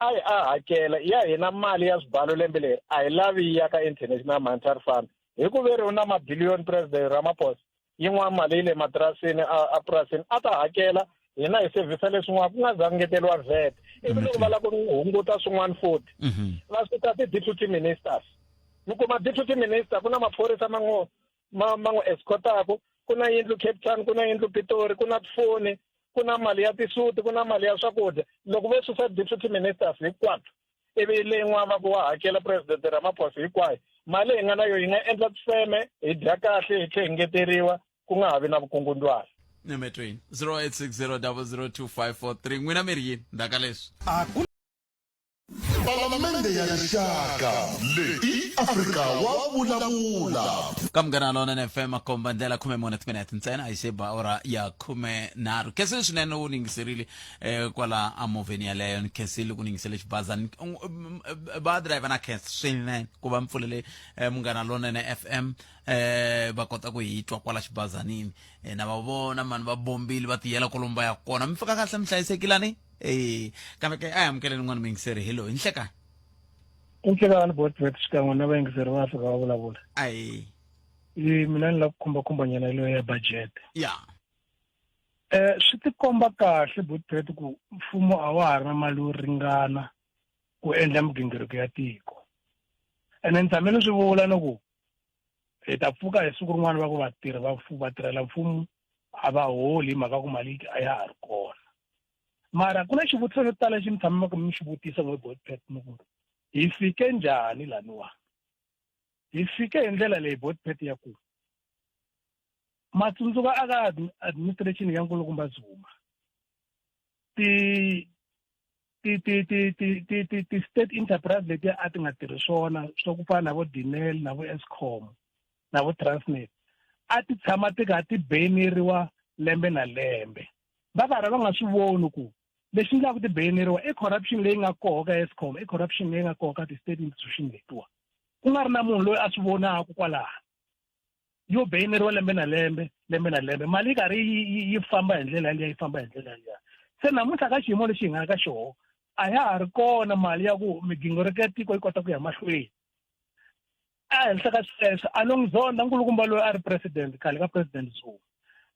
a yi a hakela ya hina mali ya swibalo lembe leri a hi lavi yi ya ka International Monetary Fund hi ku ve ri u na mabiliyoni President Ramaphosa, yin'wana mali yi le matirasini a purasini a ta hakela hina hi sevhisa leswin'wana ku nga za ngeteriwa VAT. Ivi loko va lava ku hunguta swin'wana futhi va suka ti-deputy ministers, mi kuma deputy minister ku na maphorisa ma n'wi ma n'wi escortaku, ku na yindlu Cape Town, ku na yindlu Pitori, ku na tifoni, ku na mali ya tisuti, ku na mali ya swakudya. Loko vo susa deputy ministers hinkwato ivi leyin'wana va ku wa hakela President Ramaphosa hinkwayo mali hi nga na yo yi nga endla tifeme, hi dya kahle, hi tlhe hi ngeteriwa, ku nga ha vi na vukungundwani. Emetweni 0860002543, n'wina mi ri yini ndzhaka leswi? Palamende ya Rixaka leyi i Afrika wa vulavula. Ka Munghana Lonene FM, makomba ndlela 14 timinete ntsena a yi se ba ora ya 13. Khensile swinene u ningiserile kwala amovheni yaleyo, ni khensile ku ningisele xibazani va driver na khensa swinene ku va mi pfulele Munghana Lonene FM, va kota ku hi twa kwala xibazanini. Na va vona mani va bombile va tiyela kwalomu va ya kona, mi fika kahle mi hlayisekilani. Kambe ke a hi amukeleni n'wana muyingiseri. Hello, hi nhlekani. I nhlekani Botbet xikan'we na vayingiseri va Afrika va vulavula. Ayi. I mina ni lava ku khumbakhumba nyana leyo ya budget. Ya. Swi tikomba kahle Botbet ku mfumo a wa ha ri na mali yo ringana ku endla migingiriko ya tiko. Ene ni tshame ni swi vula ni ku hi ta pfuka hi siku rin'wana va ku vatirhi va vatirhela mfumo a va holi hi mhaka ku mali a ya ha ri kona. Mara ku na xivutiso xo tala lexi mi tshamaka mi xi vutisa n'we Botpet, mi ku hi fike njhani laniwa? Hi fike hi ndlela leyi Botpet ya ku ma tsundzuka aka administration ya nkulukumba Zuma ti ti ti ti ti ti ti ti state enterprise leti a ti nga tirhi swona swa ku fana na vo Denel na vo Eskom na vo Transnet a ti tshama ti kha ti beyineriwa lembe na lembe, va karhi va nga swi voni ku lexi endlaka ti beyineriwa i corruption leyi nga koho ka Eskom, i corruption leyi nga koho ka ti-state institution letiwa, ku nga ri na munhu loyi a swi vonaka kwalaho. Yo beyineriwa lembe na lembe, lembe na lembe, mali yi karhi yi famba hi ndlela yaliya, yi famba hi ndlela yaliya. Se namuntlha ka xiyimo lexi hi nga ka xoho a ya ha ri kona mali ya ku migingiriko ya tiko yi kota ku ya mahlweni. Ehenhla ka sweswo a no n'wi zonda nkulukumba loyi a ri president khale ka President Zuma,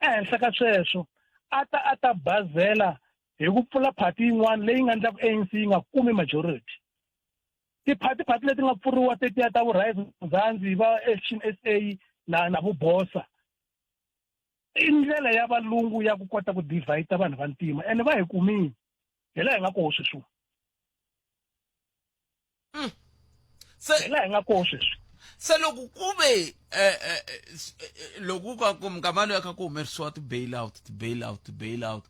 ehenhla ka sweswo a ta a ta bazela hi ku pfula phati yin'wana leyi nga endlaku ANC yi nga kumi majority. Tiphati phati leti nga pfuriwa tetiya ta vo Rise Mzansi, va Action SA na vo Bosa, i ndlela ya valungu ya ku kota ku divide vanhu va ntima, ene va hi kumile hi laha hi nga koho sweswiwa. Se hi laha hi nga koho sweswi. Se loko ku ve loko ka ku minkama leyi kha ku humerisiwa ti-bailout, ti-bailout, ti-bailout,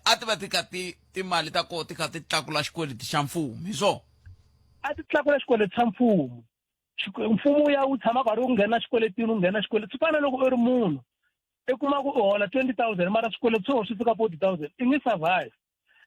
a ti va ti kha ti timali ta koho ti kha ti tlakula xikweleti xa mfumo, hi swona? A ti tlakula xikweleti xa mfumo. Mfumo ya wu tshama karhi wu nghena xikweletini, wu nghena xikweleti. Swi fana na loko u ri munhu i kuma ku u hola 20,000 mara swikweleti swo swi fika 40,000, i nge survive.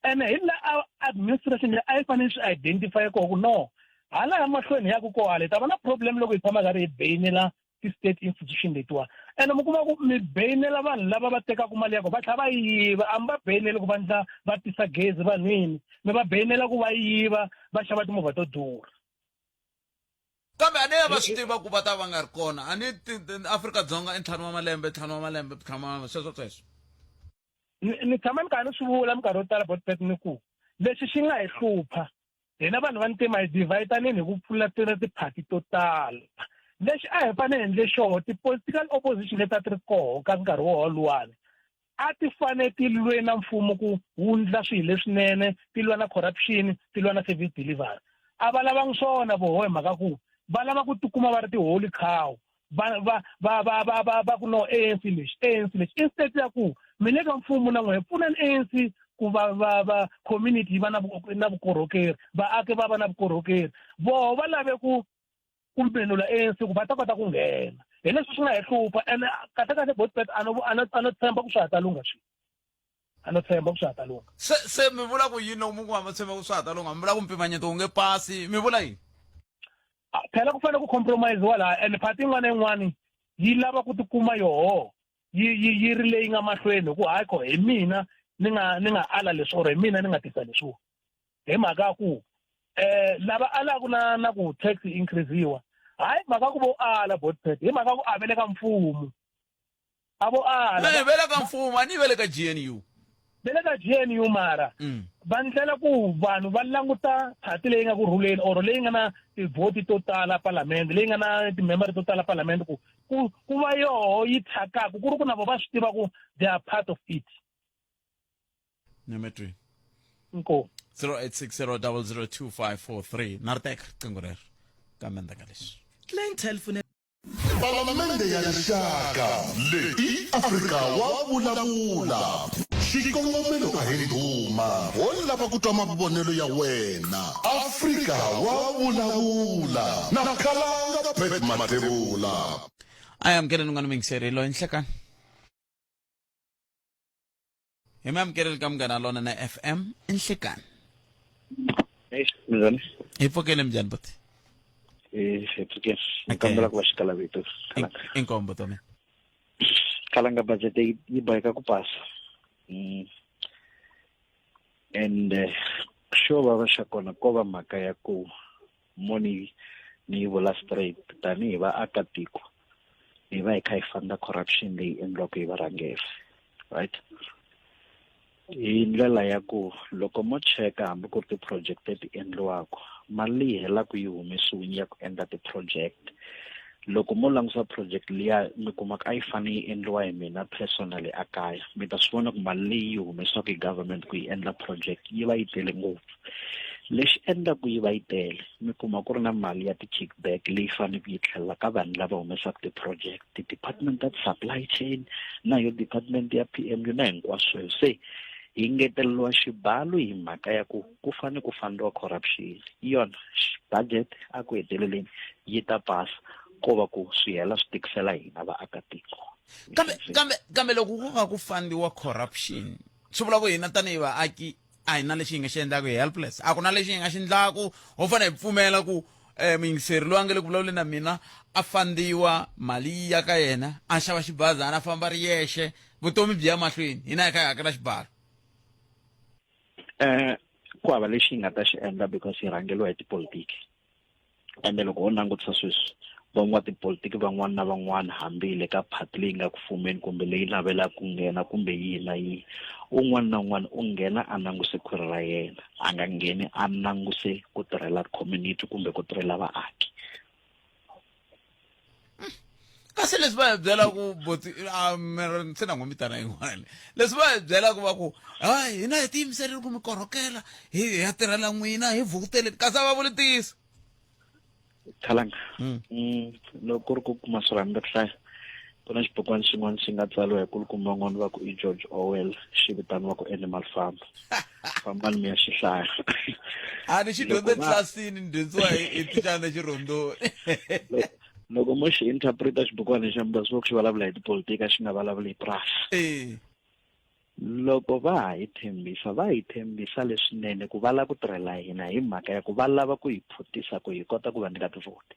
Ene hi la administration leyi a yi fanele swi identify koho ku no hala ya mahlweni ya ku koho hala hi ta va na problem loko hi tshama karhi hi beyinela ti-state institution letiwa. Ene mi kuma ku mi beyinela vanhu lava va tekaka mali ya kona va tlhela va yiva, a mi va beyineli ku va ndla va tisa gezi vanhwini, mi va beyinela ku va yiva va xava timovha to durha. Kambe a ni ya va swi tiva ku va ta va nga ri kona. A ni Afrika-Dzonga i ntlhanu wa malembe, ntlhanu wa malembe, ntlhanu wa malembe, sweswo sweswo. Ni ni tshama ni karhi ni swi vula minkarhi yo tala Botpet ni ku lexi xi nga hi hlupha hina vanhu va ntima hi divide-anini hi ku pfula tiphati to tala. Lexi a hi fanele hi endle xoho ti-political opposition leti a ti ri koho ka nkarhi wo luwani a ti fane ti lwe na mfumo ku wu ndla swilo leswinene, ti lwa na corruption, ti lwa na service delivery. A va lavangi swona voho hi mhaka ku va lava ku tikuma va ri ti-holy cow va va va va va va va ku no ANC lexi ANC lexi instead ya ku mi le ka mfumo na n'wehe pfunani ANC ku va va va community yi va na na vukorhokeri vaaki va va na vukorhokeri voho va lave ku ku menula ANC ku va ta kota ku nghena hi leswi swi nga hi hlupha ene kahle kahle Botbet a no a no a no tshemba ku swa ha ta lungha swilo a no tshemba ku swa ha ta lungha se se mi vula ku yini loko mi ku a ma tshemba ku swa ha ta lungha mi vula ku mpimanyeto wu nge pasi mi vula yini phela ku fanele ku compromise-wa laha and party yin'wana na yin'wana yi lava ku tikuma yoho yi yi yi ri leyi nga mahlweni hi ku hayi ko hi mina ni nga ni nga ala leswi or hi mina ni nga tisa leswiwa hi mhaka ya ku eh lava alaku na na ku tax increase-iwa hayi mhaka ku vo ala botpet hi mhaka ku a ve le ka mfumo a vo ala Eh, ve le ka mfumo a ni ve le ka GNU ve le ka GNU mara va ndlela ku vanhu va languta party leyi nga ku rhuleni or leyi nga na tivhoti to tala palamende leyi nga na timembara to tala palamende ku ku ku va yoho yi thyakaka ku ri ku na vo va swi tiva ku they are part of it Nyametweni. Inkomu. 0860002543 na ri teka riqingho rero kambe ndzhaku ka leswi. Clientele fune Palamende ya Rixaka leyi i Afrika wa vulavula. Xikongomelo a hi ndhuma, ho lava ku twa mavonelo ya wena. Afrika wa vulavula na Khalanga Pat Mathebula. A hi amukeleni un'wana muyingiseri loyi nhlekani. Hi mi amukeleli ka Munghana Lonene FM i nhlekani. Eish, minjhani? Hi pfukile minjhani buti? Eh, hi pfukile. Ni kombela ku va xikalavito. Khalanga. Inkomu buti wa mina. Khalanga budget yi yi boheka ku pasa. And xo vava xa kona ko va mhaka ya ku mo ni ni yi vula straight tanihi vaakatiko hi va hi kha hi funda corruption leyi endliwaka hi varhangeri right hi ndlela ya ku loko mo cheka hambi ku ri ti-project leti endliwaka mali leyi helaka yi humesiwini ya ku endla ti-project loko mo langusa project liya mi kuma ku a yi fanele yi endliwa hi mina personally a kaya mi ta swi vona ku mali leyi yi humesiwaka hi government ku yi endla project yi va yi tele ngopfu lexi endlaku yi va yi tele mi kuma ku ri na mali ya ti-kickback leyi faneleke yi tlhelela ka vanhu lava humesaka ti-project ti-department ta supply chain na yo department ya P_M_U na hinkwaswo se hi ngeteleriwa xibalo hi mhaka ya ku ku fanele ku fandiwa corruption yona budget a ku heteleleni yi ta pasa ko va ku swi hela swi tikisela hina vaakatiko kambe kambe kambe loko ku ka ku fandiwa corruption swi vula ku hina tanihi vaaki a hi na lexi hi nga xi endlaka hi helpless a ku na lexi hi nga xi endlaku ho fanele hi pfumela ku um muyingiseri loyi a nga le ku vulavuleni na mina a fandiwa mali yi ya ka yena a xava xibazana a famba ri yexe vutomi byi ya mahlweni hina hi kha hi hakela xibalo eh ku hava lexi hi nga ta xi endla because hi rhangeriwa hi tipolitiki ende loko ho langutisa sweswi van'watipolitiki van'wana na van'wana hambi hi le ka phati leyi nga ku fumeni kumbe leyi navelaka ku nghena kumbe yihi na yihi un'wana na un'wana u nghena a languse khwiri ra yena a nga ngheni a languse ku tirhela community kumbe ku tirhela vaaki kasi leswi va hi byelaku boti se na n'wi mitana yin'wana le leswi va hi byelaku va ku hayi hina hi tiyimiserile ku mi korhokela hi ya tirhela n'wina hi vhukuteleni kasi a va vuli ntiyiso khalanga loko ku ri ku kuma swirhambi ku hlaya ku na xibukwana xin'wana xi nga tsariwa hi kulukumba van'wana va ku i George Orwell xi vitaniwaka Animal Farm fambani mi ya xi hlaya a ni xi dyondze tlilasini ni dyondziwa hi thicara xirhondoni loko mo xi interpreta xibukwana lexi mi ta swi ku xi vulavula hi tipolitiki a xi nga vulavuli hi purasi loko va ha hi tshembisa va hi tshembisa leswinene ku va lava ku tirhela hina hi mhaka ya ku va lava ku hi phutisa ku hi kota ku va nyika tivhoti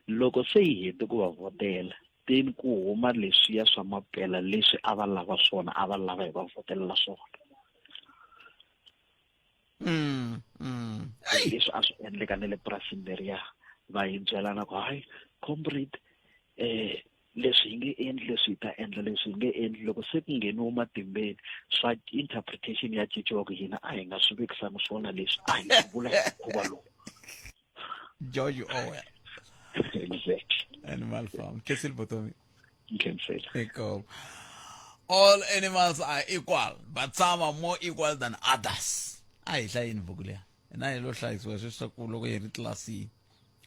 loko se hi hete ku va vhotela then ku huma leswiya swa mapela leswi a va lava swona a va lava hi va vhotelela swona leswi a swi endleka na le purasini leriya. Va hi byelana ku hayi comrade leswi hi nge endli leswi hi ta endla leswi hi nge endli loko se ku ngheniwa matimbeni swa interpretation ya cinciwa ku hina a hi nga swi vekisanga swona leswi a hi swi vula hi mukhuva lowu. George Orwell. Exactly. Animal Farm. Kesil Botomi. Nkhensela. Inkomu. All animals are equal, but some are more equal than others. A hi hlayini buku liya. Na hi lo hlayisiwa sweswi swa ku loko hi ri tlilasini.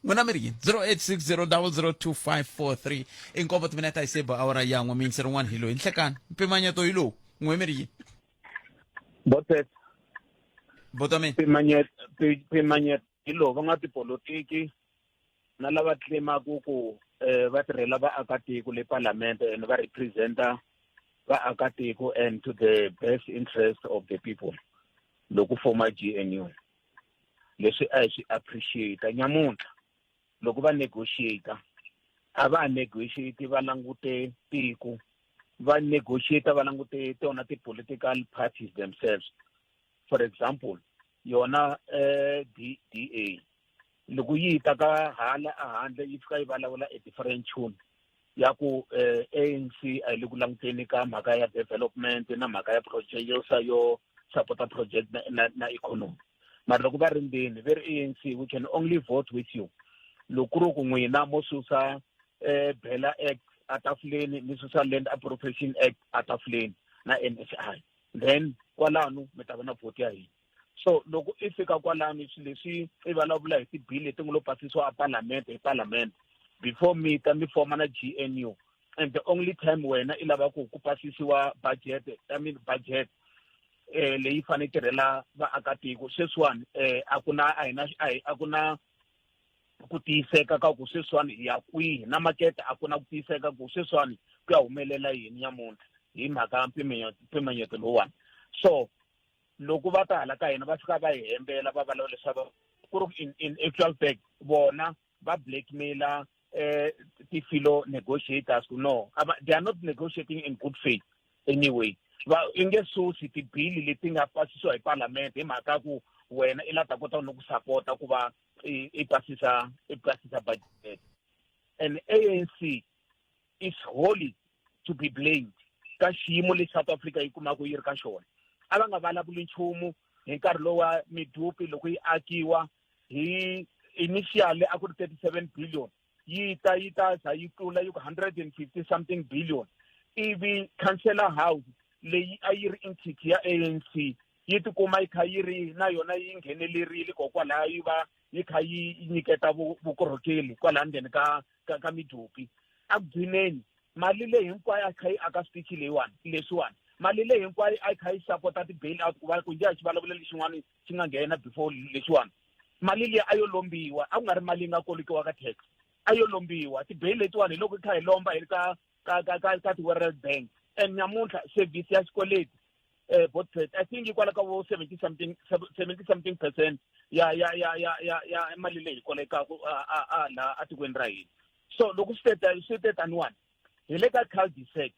N'wina mi ri yini? 0860002543 i nkombo timinete a yi se ba awara yan'we miyingiseri rin'wana hi loyi nhlekani mpimanyeto hi lowu n'we mi ri yini? Botet. Botomi. Mpimanyeto mpimanyeto hi lowu va nga tipolotiki na lava claimaku ku va tirhela vaakatiko le palamende and va representa vaakatiko and to the best interest of the people loko foma GNU leswi a hi swi appreciate nyamuntlha loko va negotiate a va negotiate va langute tiko va negotiate va langute tona ti-political parties themselves. For example, yona DA loko yi ta ka hala a handle yi fika yi vulavula a different tune ya ku ANC a yi le ku languteni ka mhaka ya development na mhaka ya project yo sa yo support project na economy. Mara loko va ri ndzeni ve ri ANC we can only vote with you loko ku ri ku n'wina mo susa Bela Act a tafuleni mi susa Land Appropriation Act a tafuleni na NHI, then kwalano mi ta va na vote ya hina. So loko i fika kwalano swilo leswi i vulavula hi tibili leti nga lo pasisiwa a parliament hi parliament before mi ta mi foma na GNU, and the only time wena i lava ku pasisiwa budget, I mean budget leyi fanele tirhela vaakatiko sweswiwani a ku na a hi na a ku na ku tiyiseka ka ku sweswiwani hi ya kwihi na makete, a ku na ku tiyiseka ku sweswiwani ku ya humelela yini nyamuntlha hi mhaka mpimanyeto lowuwani. So loko va ta hala ka hina va fika va hi hembela va vulavula leswaku ku ri in actual fact vona va blackmaila ti-fellow negotiators ku no, they are not negotiating in good faith anyway. Va i nge susi tibili leti nga pasisiwa hi parliament hi mhaka ku wena i la ta kota no ku sapota ku va i pasisa budget. And ANC is wholly to be blamed ka xiyimo lexi South Africa yi kumaka yi ri ka xona. A va nga vulavuli nchumu hi nkarhi lowu wa Medupi loko yi akiwa hi initially a ku ri 37 billion, yi ta yi ta za yi tlula yi ku 150 something billion. Ivi Councillor House leyi a yi ri entity ya ANC yi tikuma yi kha yi ri na yona yi nghenelerile kokwalaho yi va yi kha yi nyiketa vukorhokeli kwalaha ndzeni ka Medupi. A ku gcineni mali leyi hinkwayo a kha yi aka switichi leyiwani leswiwani, mali leyi hinkwayo a yi kha yi sapota ti-bail out ku va ku njhe a xi vulavula lexin'wana xi nga nghena before lexiwani, mali liya a yo lombiwa, a ku nga ri mali yi nga kolokiwa ka tax, a yo lombiwa. Ti-bail letiwani hi loko hi kha hi lomba hi ri ka ti-World Bank, and nyamuntlha service ya xikweleti bot I think hikwalaho ka vo 70 something percent ya mali leyi kolekaku a laha atikweni ra hina. So loko swi te taniwani hi le ka cul-de-sac,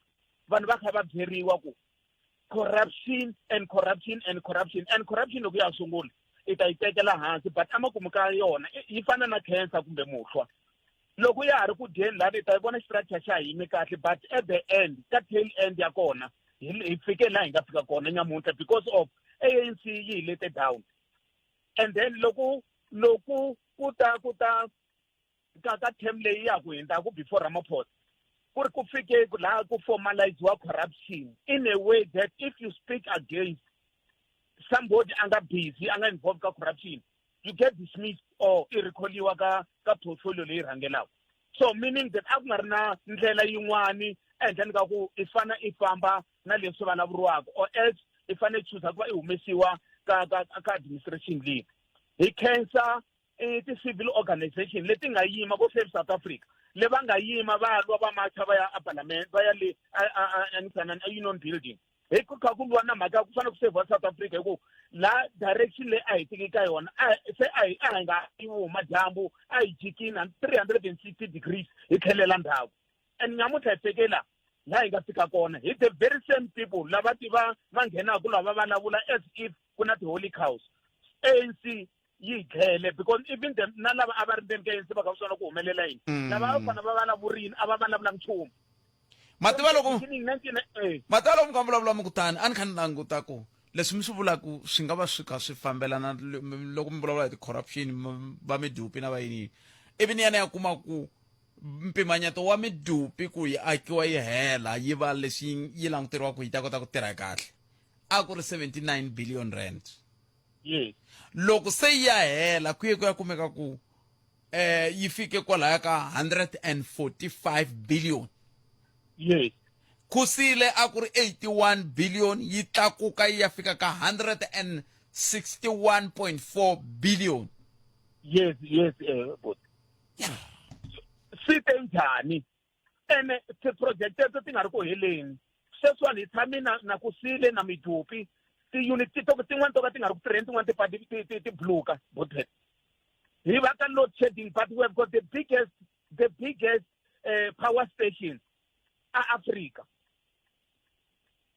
vanhu va kha va byeriwa ku corruption and corruption and corruption and corruption loko ya sungula i ta yi tekela hansi, but emakumu ka yona yi fana na cancer kumbe muhlwa, loko ya ha ri ku dyeni laha i ta yi vona structure xa yimi kahle, but at the end ka tail end ya kona hi fike laha hi nga fika kona nyamuntlha because of ANC yi hi lete down. And then loko ku ta ka term leyi ya ku hundzaka before Ramaphosa, ku ri ku fike laha ku formaliziwa corruption in a way that if you speak against somebody a nga busy a nga involved ka corruption, you get dismissed or i recalliwa ka portfolio leyi rhangelaka. So meaning that a ku nga ri na ndlela yin'wani ehenhleni ka ku i fana i famba na leswi vulavuriwaka or else i fanele chuza ku va i humesiwa ka administration leyi. Hi khensa i ti-civil organization leti nga yima vo Save South Africa le va nga yima va lwa va macha va ya aparlament va ya le a Union Building hi ku kha ku lwa na mhaka ya ku fanele ku save South Africa, hi ku la direction leyi a hi tiki ka yona se a hi nga yi huma dyambu a hi jikini 360 degrees hi tlhelela ndzhaku. And nyamuntlha hi fike laha hi nga fika kona hi the very same people lava ti va nghenaka lava vulavula as if ku na ti-holy cows ANC. yi hi dlele because even them na lava a va ri ndzeni ka ANC va kha va swi vona ku humelela yini mm. lava a va fanele va vulavurini a va vulavulanga nchumu mativa loko eh. mativa loko mi kha mi vulavula mi ku tani a ni kha ni languta ku leswi mi swi vulaka swi nga va swi kha swi fambelana loko mi vulavula hi ti-corruption va midupi na va yini ivi ni ya ni ya kuma ku mpimanyeto wa midupi ku yi akiwa yi hela yi va leswi yi languteriwa ku yi ta kota ku tirha kahle a ku ri 79 billion rand yes loko se yi ya hela ku ye ku ya kumeka ku eh yi fike kwalaya ka 145 billion yes kusile a ku ri 81 billion yi tlakuka yi ya fika ka 161.4 billion yes yes eh but swi te njhani ene ti-project teto ti nga ri ku heleni sweswiwani hi tshame na na ku sile na midupi ti-unit ti to tin'wani to ka ti nga ri ku tirheni tin'wani ti ti ti bluka botlet hi va ka load shedding but we have got the biggest the biggest uh, power station a Africa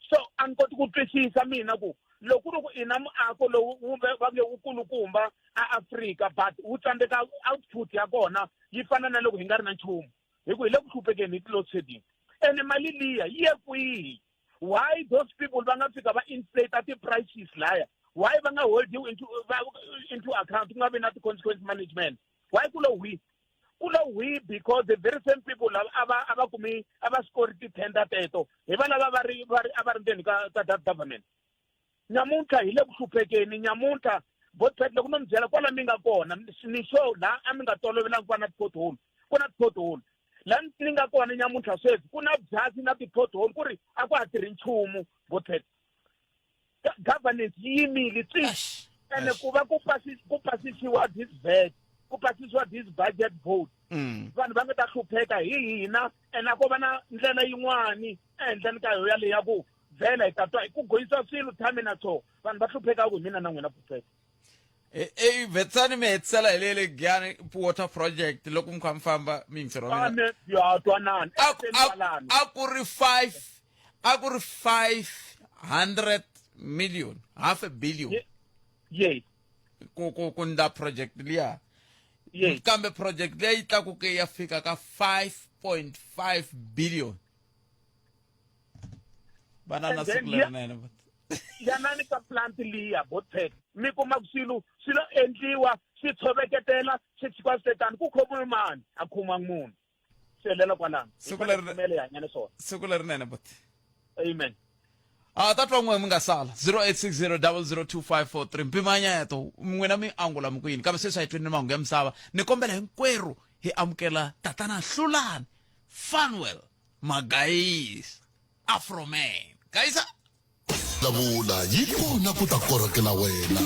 so a ni koti ku twisisa mina ku loko ku ri ku i na muako lowu wu va nge wu kulukumba a Afrika but wu tsandzeka output ya kona yi fana na loko hi nga ri na nchumu hi ku hi le ku hluphekeni hi ti-load shedding ene mali liya yi ye kwihi why those people va nga fika va inflate ti-prices laya why va nga hold you into, va, into account ku nga vi na ti-consequence management why ku lo hwi ku lo hwi because the very same people lava a va a va kumi a va score ti-tender teto hi va lava va ri va ri a va ri ndzeni ka ka that government nyamuntlha hi le ku hluphekeni nyamuntlha botpet loko no mi byela kwala mi nga kona ni sure laha a mi nga tolovelangi ku va na ti-pothole ku na ti-pothole laha ni nga kona nyamuntlha sweswi ku na byasi na ti-pothole ku ri a ku ha tirhi nchumu botpet governance yi yimile tsi ene ku va ku ku pasisiwa this vet ku pasisiwa this budget vote mm. vanhu va nga ta hlupheka hi hina ene a ko va na ndlela yin'wani ehenhleni ka yo yaleyo ya ku vhela hi ta twa ku goyisa swilo tshame na so vanhu va hlupheka ku hi mina na n'wina professor e vhetsani mi hetisela hi lele giyani water project loko mi kha mi famba mi yingiseri wa mina ya twanani a ku ri 5 a ku ri 500 million half a billion yes ku ku ku ndla project liya yes kambe project leyi tlakuke ya fika ka 5.5 billion vana na siku lerinene yanani ka plant liya botpet mi kuma ku swilo swi lo endliwa swi tshoveketela swi tshikiwa swi tetani ku khomiwe mani a khomiwangi munhu swi helela kwalano siku leri hi hanya ni swona siku lerinene bot amen a ta twa n'we mi nga sala 0860002543 mpimanyeto n'wina mi angula mi ku yini kambe sweswi a hi tweni mahungu ya misava ni kombela hinkwerhu hi amukela tatana hlulani fanwell magayisa afroman gayisa Vulavula yi kona ku ta korhokela wena.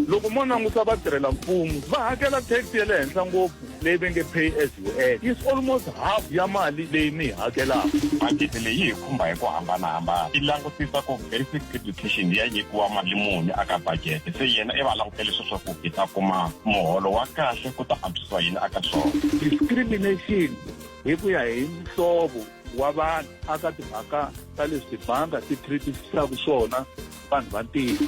Loko mo languta vatirhela-mfumo va hakela tax ya le henhla ngopfu leyi va nge pay as you earn is almost half ya mali leyi mi yi hakelaka. Budget leyi yi hi khumba hi ku hambanahambana. Yi langutisa ku basic education ya nyikiwa mali muni aka budget, se yena i va a langutele sweswo ku hi ta kuma muholo wa kahle ku ta antswisiwa yini aka swona. Discrimination hi ku ya hi muhlovo wa vanhu aka timhaka ta leswi tibanga ti treatisisaka swona vanhu va ntima.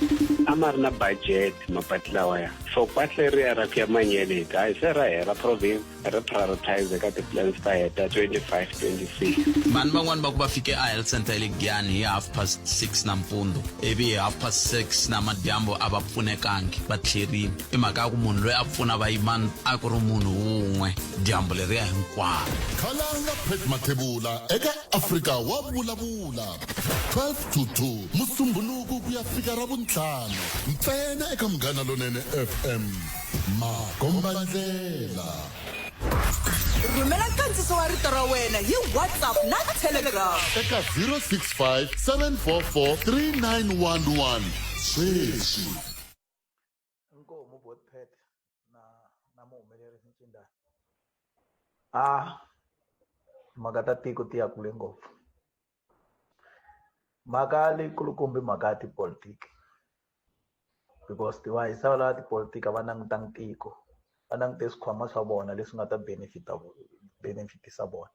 A ma ri na budget mapatu lawaya for patu leriya ra ku ya Manyeleti hayi se ra hela province ri prioritize ka ti-plans ta heta 25 26. Vanhu van'wani va ku va fike a health center ya le Giyani hi 6:30 nampundzu ivi hi 6:30 namadyambu a va pfunekangi va tlherile. I mhaka ya ku munhu loyi a pfuna vayimani a ku ri munhu wun'we dyambu leriya hinkwaro. Khalanga Pat Mathebula eka Afrika wa Vulavula 12 to 2 Musumbhunuku ku ya fika Ravuntlhanu ntsena eka Munghana Lonene FM. Makombandlela. Rhumela nkandziso wa rito ra wena hi WhatsApp na Telegram. Eka 065 744 3911 sweswi. Inkomu Botpet na na muhumelerisi Ncindana. A timhaka ta tiko ti ya kule ngopfu. Mhaka leyikulukumba i mhaka ya tipolitiki because tivahisa lava tipolitiki a va langutangi tiko va langute swikhwama swa vona leswi nga ta benefit benefitisa vona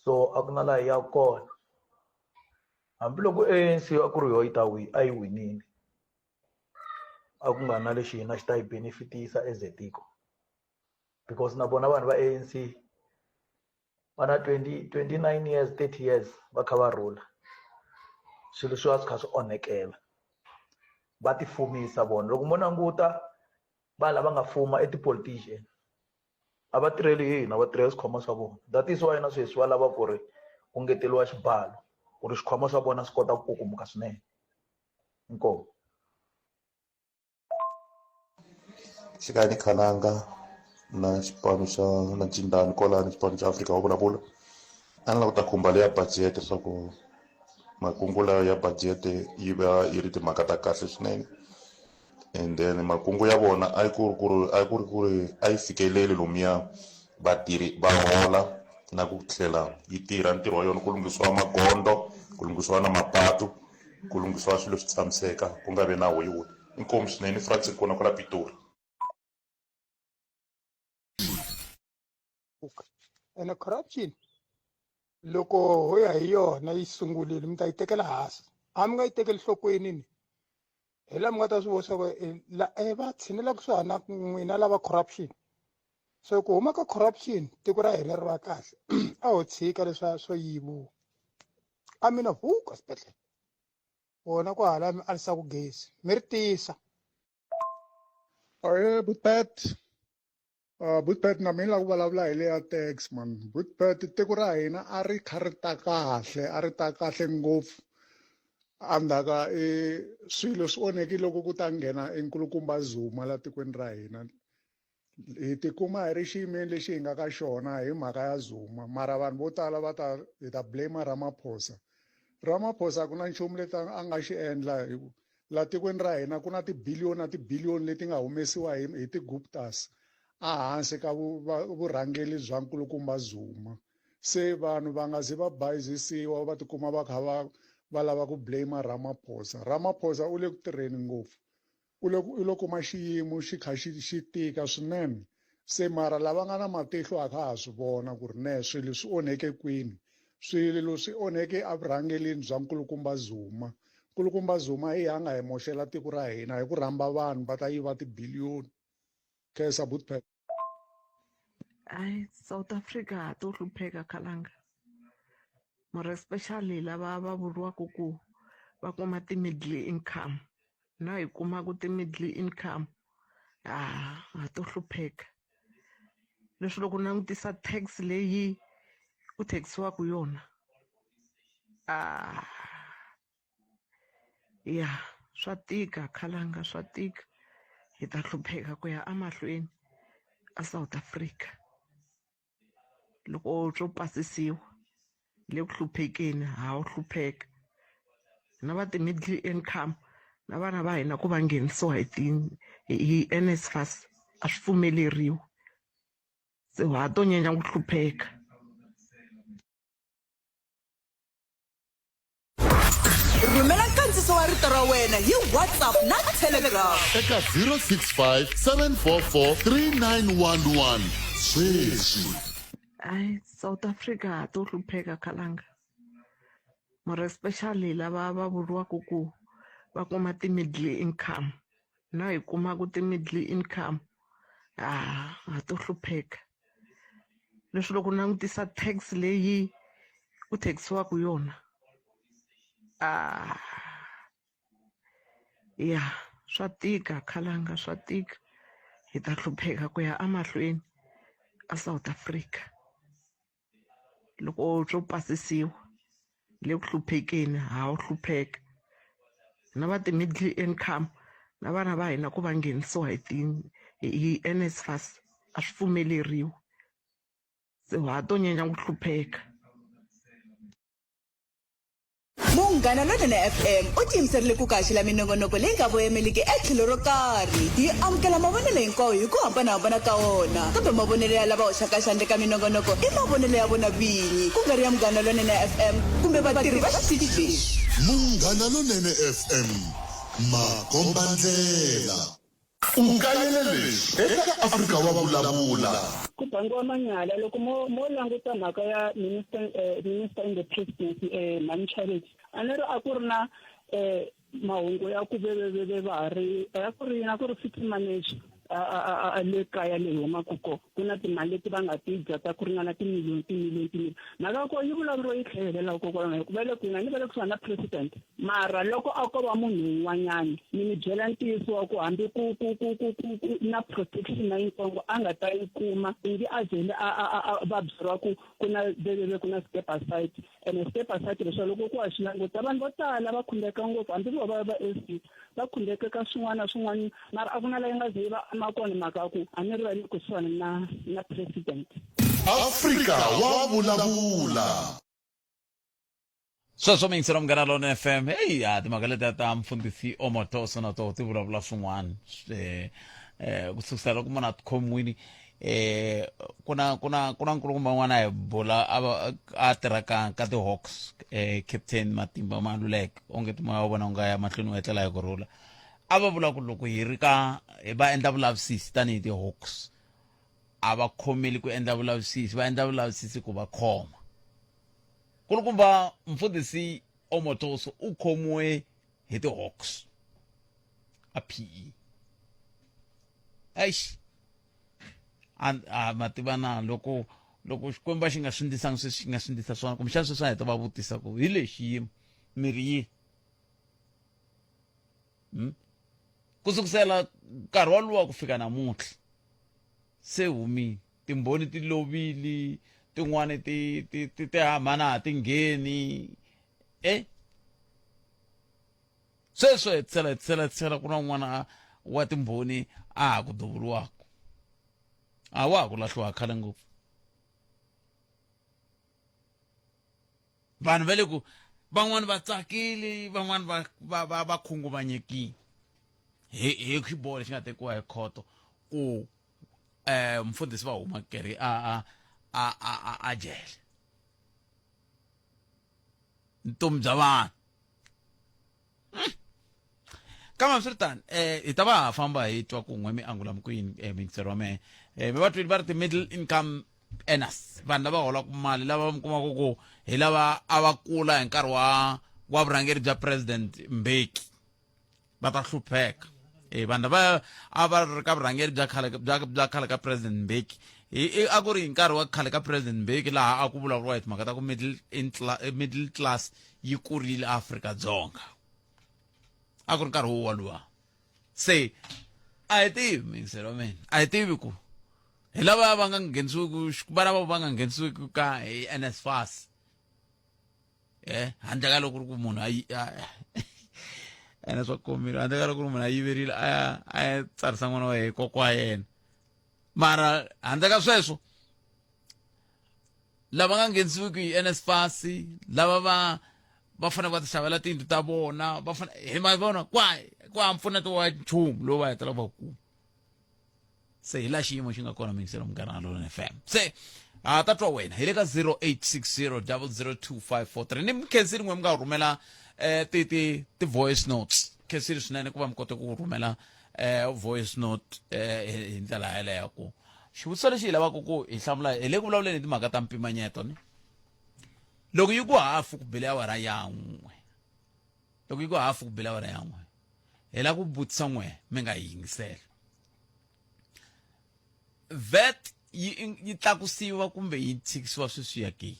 so a ku na laha hi yaka kona hambiloko A_N_C a ku ri yoho yi ta a yi winile. A ku nga na lexi hina xi ta hi benefitisa as a tiko because na vona vanhu va ANC va na 20 29 years 30 years va kha va rula swilo swi va swi kha swi onhekela va tifumisa vona loko mo languta vanhu lava nga fuma i ti-politician a va tirheli hina va tirhela swikhwama swa vona that is why na sweswi va lava ku ri ku ngeteliwa xibalo ku ri swikhwama swa vona swi kota ku kukumuka swinene inkomu Xikani Khalanga na xipano xa na Cindani kwalano xipano xa Afrika wa vulavula a ni lava ku ta khumba leya budget leswaku makungu layo ya budget yi va yi ri timhaka ta kahle swinene and then makungu ya vona a yi ku ri ku ri a yi ku ri ku ri a yi fikeleli lomuya vatirhi va hola na ku tlhela yi tirha ntirho wa yona ku lunghisiwa magondzo ku lunghisiwa na mapatu ku lunghisiwa swilo swi tshamiseka ku nga vi na hoyiwe inkomu swinene Francis kona kwala Pitori. Ene corruption loko ho ya hi yona yi sungurile mi ta yi tekela hansi a mi nga yi tekeli nhlokweni ni hi laha mi nga ta swi vona swa ku la va tshinela kusuhani na n'wina lava corruption so ku huma ka corruption tiko ra hina ri va kahle a ho tshika leswa swo yiviwa a mina huka xibedhlele wona ku hala mi arisaku gezi mi ri tisa. Ahee Bootpet Bootpet na mina la ku vulavula hi leya tax man Bootpet tiko ra hina a ri kha ri ta kahle a ri ta kahle ngopfu endzhaka i swilo swi onhekile loko ku ta nghena i nkulukumba Zuma la tikweni ra hina hi tikuma hi ri xiyimeni lexi hi nga ka xona hi mhaka ya Zuma mara vanhu vo tala va ta hi ta blame Ramaphosa Ramaphosa ku na nchumu leti a nga xi endla hi ku la tikweni ra hina ku na tibiliyoni na tibiliyoni leti nga humesiwa hi, hi ti-Guptas ehansi ka vurhangeri bya nkulukumba Zuma se vanhu va nga zi va bayizisiwa va tikuma va kha va va lava ku blame Ramaphosa Ramaphosa u le ku tirheni ngopfu u le u lo kuma xiyimo xi kha xi xi tika swinene se mara lava nga na matihlo a kha ha swi vona ku ri ne swilo swi onheke kwini swilo swi onheke evurhangelini bya nkulukumba Zuma nkulukumba Zuma hi ya nga hi moxela tiko ra hina hi ku rhamba vanhu va ta yiva tibiliyoni khensa Bootpet. Hayi South Africa ha to hlupheka khalanga mara especially lava va vuriwaka ku va kuma ti-middle income na hi kumaka ti-middle income ha ha to hlupheka leswi loko u langutisa tax leyi ku tax-iwaka yona a ya swa tika khalanga swa tika hi ta hlupheka ku ya emahlweni a South Africa loko swo pasisiwa le ku hluphekeni ha wu hlupheka na va ti-middle income na vana va hina ku va nghenisiwa hi ti hi N_S_F_A_S a swi pfumeleriwi se ha to nyanya ku hlupheka. Rhumela nkandziso wa rito ra wena hi WhatsApp na Telegram. Eka 065 744 3911 sweswi. Hayi South Africa ha to hlupheka khalanga mara especially lava va vuriwaka ku va kuma ti-middle income na hi kumaka ti-middle income ha ha to hlupheka leswi loko u langutisa tax leyi ku tax-iwaka yona a ya swa tika khalanga swa tika hi ta hlupheka ku ya emahlweni a South Africa loko swo pasisiwa le ku hluphekeni ha wu hlupheka na va ti-middle income na vana va hina ku va nghenisiwa hi ti hi N_S_F_A_S a swi pfumeleriwi se ha to nyanya ku hlupheka. Munghana Lonene FM u tiyimiserile ku ku haxela minongonoko leyi nga voyemeliki etlhelo ro karhi. Hi amukela mavonelo hinkwawo hi ku hambanahambana ka wona, kambe mavonelo ya lava hoxaka xandla eka minongonoko i mavonelo ya vona vinyi, ku nga ri ya Munghana Lonene FM kumbe vatirhi va xitichi lexi. Munghana Lonene FM, makombandlela. U kayele leswi eka Afrika wa Vulavula. Ku bangiwa manyala loko mo mo languta mhaka ya minister eh, minister in the presidency eh, Mhani Charity a ni ri a ku ri na eh, mahungu ya ku veveveve va ha ri a ku ri a ku ri city manager a le kaya leyi humaka kona ku na timali leti va nga ti dya ta ku ringana timiliyoni timiliyoni timiliyoni mhaka ko yi vulavuriwe yi tlhela yi helela kokwalano hikuva le kwini a ni va le kusuhani na president mara loko a ko va munhu un'wanyana ni mi byela ntiyiso wa ku hambi ku ku ku ku ku ku na protection na yintsongo a nga ta yi kuma ingi a zele a a a va byeriwa ku ku na veveve ku na step aside ene step aside leswa loko ku wa xi languta vanhu vo tala va khumbeka ngopfu hambi vo va va SC va khumbeka ka swin'wana na swin'wana mara a ku na la yi nga ze yi va ama kona mhaka ya ku a ni ri va le kusuhani na na president. Afrika wa vulavula. Sweswo miyingiselo Munghana Lonene FM. Heyi ya timhaka letiya ta mfundhisi Omotoso na toho ti vulavula swin'wana eh eh ku sukusela loko munhu a tikhomiwile eh ku na ku na ku na nkulukumba un'wana a hi bula a va a tirha ka ka ti-Hawks eh Captain Matimba Maluleke onge ti moya wa vona wu nga ya mahlweni wu etlela hi ku rhula a va vula ku loko hi ri ka va endla vulavisisi tanihi ti-Hawks a va khomeli ku endla vulavisisi va endla vulavisisi ku va khoma Kulukumba mfundhisi Omotoso u khomiwe hi ti-Hawks a PE. Eish. A a ma tiva na loko loko Xikwembu a xi nga swi ndlisangi sweswi xi nga swi ndlisa swona kumbexana sweswi a hi ta va vutisa ku hi lexi xiyimo mi ri yini hmm? Ku sukusela nkarhi walowo ku fika namuntlha se humile timbhoni ti lovile tin'wani ti ti ti ti hambana ha ti ngheni e sweswo hetisela hetisela hetisela ku na un'wana wa timbhoni a ha ku duvuriwaka a wa ha ku lahliwa khale ngopfu vanhu va le ku van'wani va tsakile van'wani va va va va khunguvanyekile hi hi xiboho lexi nga tekiwa hi khoto ku eh mfundhisi va huma keri a a a a a, a jele ntomi bya vanhu Kambe hambiswiritano eh hi ta va ha famba hi twa kun'we mi angula kwini eh miyingiseri wa mehe eh mi va twile va ri ti-middle income earners vanhu lava holaka mali lava mi kumaka ku hi lava a va kula hi nkarhi wa wa vurhangeri bya president Mbeki va ta hlupheka eh vanhu lava a va ri ka vurhangeri bya khale bya bya khale ka president Mbeki hi a ku ri hi nkarhi wa khale ka president Mbeki laha a ku vulavuriwa hi timhaka ta ku middle in middle class yi kurile Afrika-Dzonga a ku ri nkarhi wo waluwa se a hi tivi miyingiselo wa mina a hi tivi ku hi lava va nga nghenisiwiki vana va va nga nghenisiwiki ka hi NSFAS eh handle ka loko ku ri ku munhu a ene swa komile handle ka loko ku ri munhu a yiverile a ya a ya tsarisa n'wana wa yena kokwa yena mara handle ka sweswo lava nga nghenisiwiki hi NSFAS lava va va fanele va ti xavela tiyindlu ta vona va fanele hi ma vona kwa kwa mpfuneto wa nchumu lowu va hetelela va kuma se hi laha xiyimo xi nga kona mingiselo munghana lona FM se a ta twa wena hi le ka 0860 002543 ni mikhensini n'we mi nga rhumela eh, ti ti ti voice notes khensini swinene ku va mi kote ku rhumela eh, voice note eh, hi ndlela yeleyo ku xivutiso lexi hi lavaka ku hi hlamula hi le ku vulavuleni hi timhaka ta mpimanyeto ni loko yi ku hafu ku bile awara ya n'we loko yi ku hafu ku bile awara ya n'we hi lava ku vutisa n'we mi nga yi yingisela vet yi yi tlakusiwa kumbe yi tshikisiwa sweswiya ke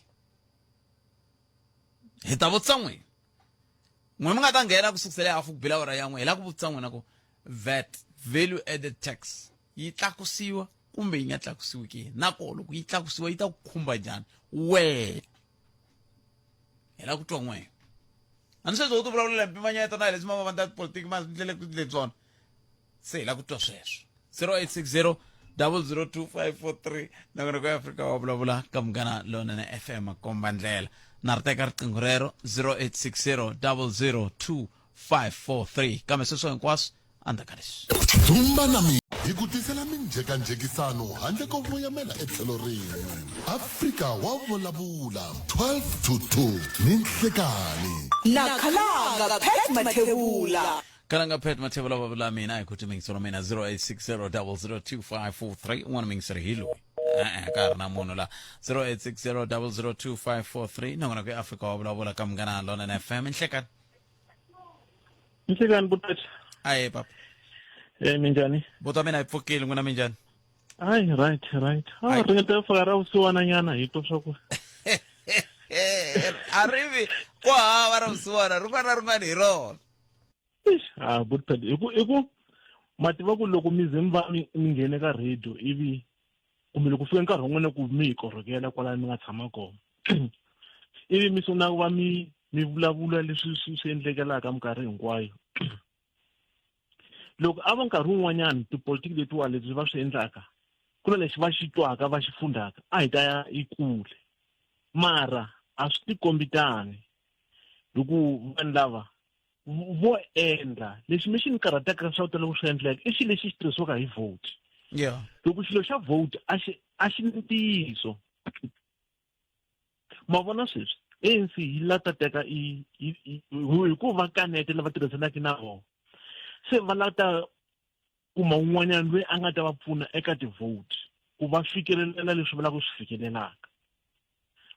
hi ta vutisa n'we n'we mi nga ta nghena ku sukusela hafu ku bile awara ya n'we hi lava ku vutisa n'wina ku vat value added tax yi tlakusiwa kumbe yi nga tlakusiwi ke na koho loko yi tlakusiwa yi ta ku khumba njhani wehe hi lava ku twa n'wehe a ni sweswo u ti vulavulela mpimanyeto na hi leswi mavandla ya tipolitiki ma ndlele ku ndleni swona se hi lava ku twa sweswo 0860 002543 nongonoko ya Afrika wa vulavula ka Munghana Lonene FM komba ndlela na ri teka riqingho rero 0860 002543 kambe sweswo hinkwaswo endzhaku ka leswi Dzumba na mi hi ku tisela minjhekanjhekisano handle ko voyamela etlhelo rin'we. Afrika wa vulavula 12 to 2 ni nhlekanhi. Na Khalanga Pat Mathebula. Kalanga Pat Mathebula va vula mina hi kuti mingiselo mina 0860002543 un'wana mingiselo hi loyi e-e ka ha ri na munhu la 0860002543 nongonoko ya Afrika wa vulavula ka Munghana Lonene FM nhlekani. Nhlikani butata. Aye papa. Eh minjhani? Buta mina hi pfukile n'wina minjhani? Hayi right right. Ah ringeta ku faka ra vusiwana nyana hi twa swa ku. A ri vi ku hava ra vusiwana rin'wana na rin'wana hi rona. Eish, ah butata i ku i ku ma tiva ku loko mi ze mi va mi mi nghene ka radio ivi kumbe loko fika nkarhi wun'wana ku mi hi korhokela kwalano mi nga tshama kona ivi mi sungula ku va mi mi vulavula leswi swi swi endlekelaka minkarhi hinkwayo loko a va nkarhi wun'wanyana tipolitiki letiwa leswi va swi endlaka ku na lexi va xi twaka va xi fundhaka a hi ta ya yi kule mara a swi tikombi tani hi ku vanhu lava vo endla lexi mi xi ni karhataka swa ku tala ku swi endleka i xilo lexi xi tirhisiwaka hi vote yeah loko xilo xa vote a xi a xi ni ntiyiso ma vona sweswi ANC yi la ta teka i hi ku va kanete lava tirhisanaka na vona se va la ta kuma un'wanyana loyi a nga ta va pfuna eka ti-vote ku va fikelelela leswi va lava ku swi fikelelaka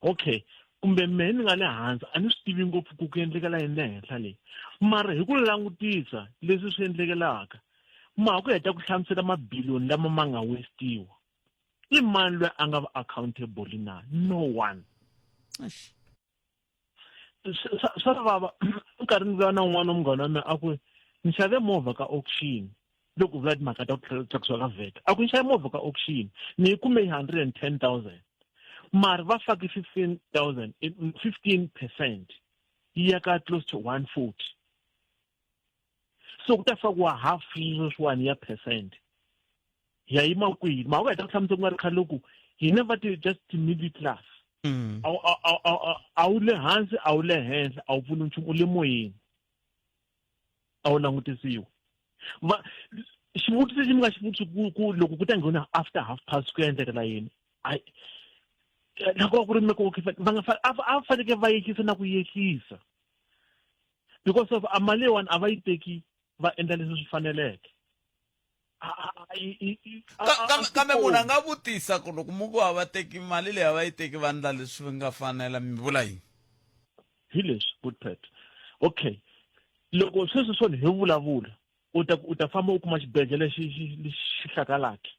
okay kumbe mehe ni nga le hansi a ni swi tivi ngopfu ku ku endlekela yini le henhla leyi mara hi ku langutisa leswi swi endlekelaka ma ha ku heta ku hlamusela mabiliyoni lama ma nga westiwa i mani loyi a nga va accountable na no one swa vava nkarhi ni vula na un'wana wa munghana wa mina a ku ni xave movha ka auction loko vula timhaka ta ku tlakusiwa ka vat a ku ni xave movha ka auction ni yi kume hi 110,000 mara va fake 15,000 15 percent yi ya ka close to 140 so ku ta fakiwa half sweswiwani ya percent ya yima kwihi mhaka heta ku hlamusela ku nga ri khale loko hina va ti just middle class mm. a wu le hansi a wu le henhla a wu pfuni nchumu u le moyeni a wu langutisiwi va xivutiso lexi mi nga xi vutisi ku ku loko ku ta nghena after half past ku ya endlekela yini hayi loko ku ri meko va nga a va fanekele va yehlisa na ku yehlisa because of a mali leyiwani a va yi teki va endla leswi swi faneleke kambe munhu a nga vutisa ku loko mu ku a va teki mali leyi a va yi teki va ndla leswi nga fanela mi vula yini hi leswi good pet okay loko sweswi swona hi vulavula u ta u ta famba u kuma xibedhlele xi xi xi hlakalaka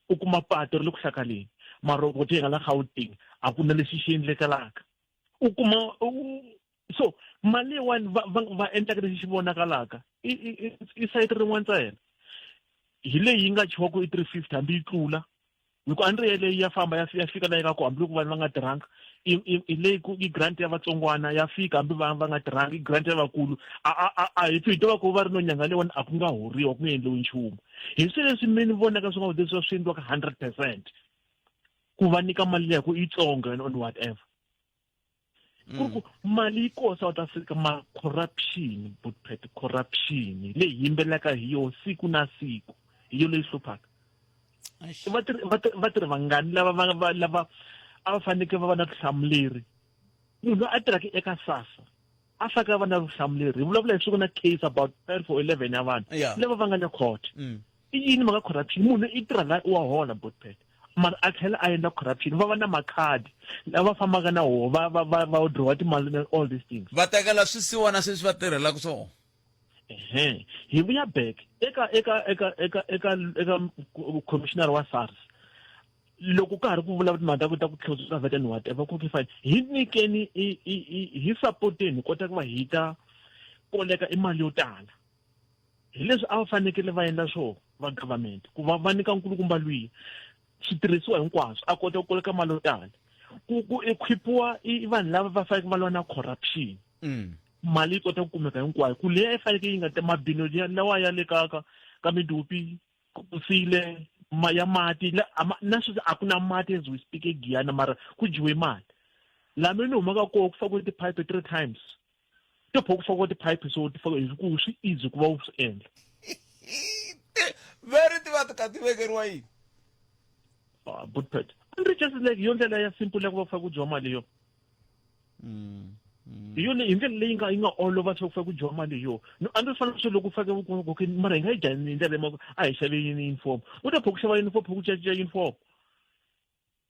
u kuma patu ri le ku hlakaleni maroboti ya nga la Gauteng a ku na lexi xi endlekalaka u kuma so mali leyiwani va va va endlaka lexi xi vonakalaka i i i sayiti rin'we ntsena hi leyi yi nga chiwaku i 350 hambi yi tlula hi ku a ni ri yeleyo ya famba ya ya fika la yi nga ko hambi loko vanhu va nga tirhanga i leyi ku i grant ya vatsongwana ya fika hambi va va nga tirhanga i grant ya vakulu a a a a hi hi to va ku va ri no nyanga leyiwani a ku nga horiwa ku nga endliwi nchumu hi swilo leswi mi ni vonaka swi nga leswi swi endliwaka 100% ku va nyika mali leyi ku yitsongo and on whatever ku ri ku mali yi koho South Africa ma corruption butpet corruption leyi yimbelaka hi yoho siku na siku hi yo leyi hluphaka vatirhi vangani lava va lava a va fanekele va va na vutihlamuleri munhu loyi a tirhaka eka sasa a fanekele a va na vutihlamuleri hi vulavula hi siku na case about 10 for 11 ya vanhu lava va nga le court i yini mhaka corruption munhu i tirha la wa hola botpet mara a tlhela a endla corruption va va na makhadi lava fambaka na woho va va va va drawa timali and all these things va tekela swisiwana sweswi va tirhelaka swona ehe hi vuya back eka eka eka eka eka eka commissioner wa SARS loko ka ha ri ku vulavula timhaka ta ku ta ku tlhela vat and whatever ku okay fine hi nyikeni hi supporteni hi kota ku va hi ta koleka i mali yo tala hi leswi a va fanekele va endla swona va government ku va va nyika nkulukumba lwiya switirhisiwa hinkwaswo a kota ku koleka mali yo tala ku ku equipiwa i vanhu lava va fanekele va lwa na corruption mm. mali yi kota ku kumeka hinkwayo ku leyi a yi fanekele yi nga ta mabino lawa ya le ka ka ka midupi kusile ma ya mati na sweswi a ku na mati as we speak egiyana mara ku dyiwe mali laha mi ni humaka kona ku fakiwe tiphayiphi three times to pho ku fakiwa tiphayiphi so ti faka hi ku swi easy ku va u swi endla veri ti va ti kha ti vekeriwa yini ah, but a just like yo ndlela ya simple ya ku va ku faka ku dyiwa mali yo mm, mm. hi yona hi ndlela leyi nga yi nga olova swa ku faka ku dyiwa mali yo no a ndzi fanele swi loko u fake okay mara hi nga yi dya hi ndlela leyi a hi xave yini uniform u ta pho ku xava uniform pho ku caca uniform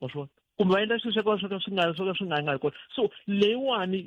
wa swi vona Kumbe va endla swilo swa ka swo ka swi nga swo ka swi nga nga kona. So leyiwani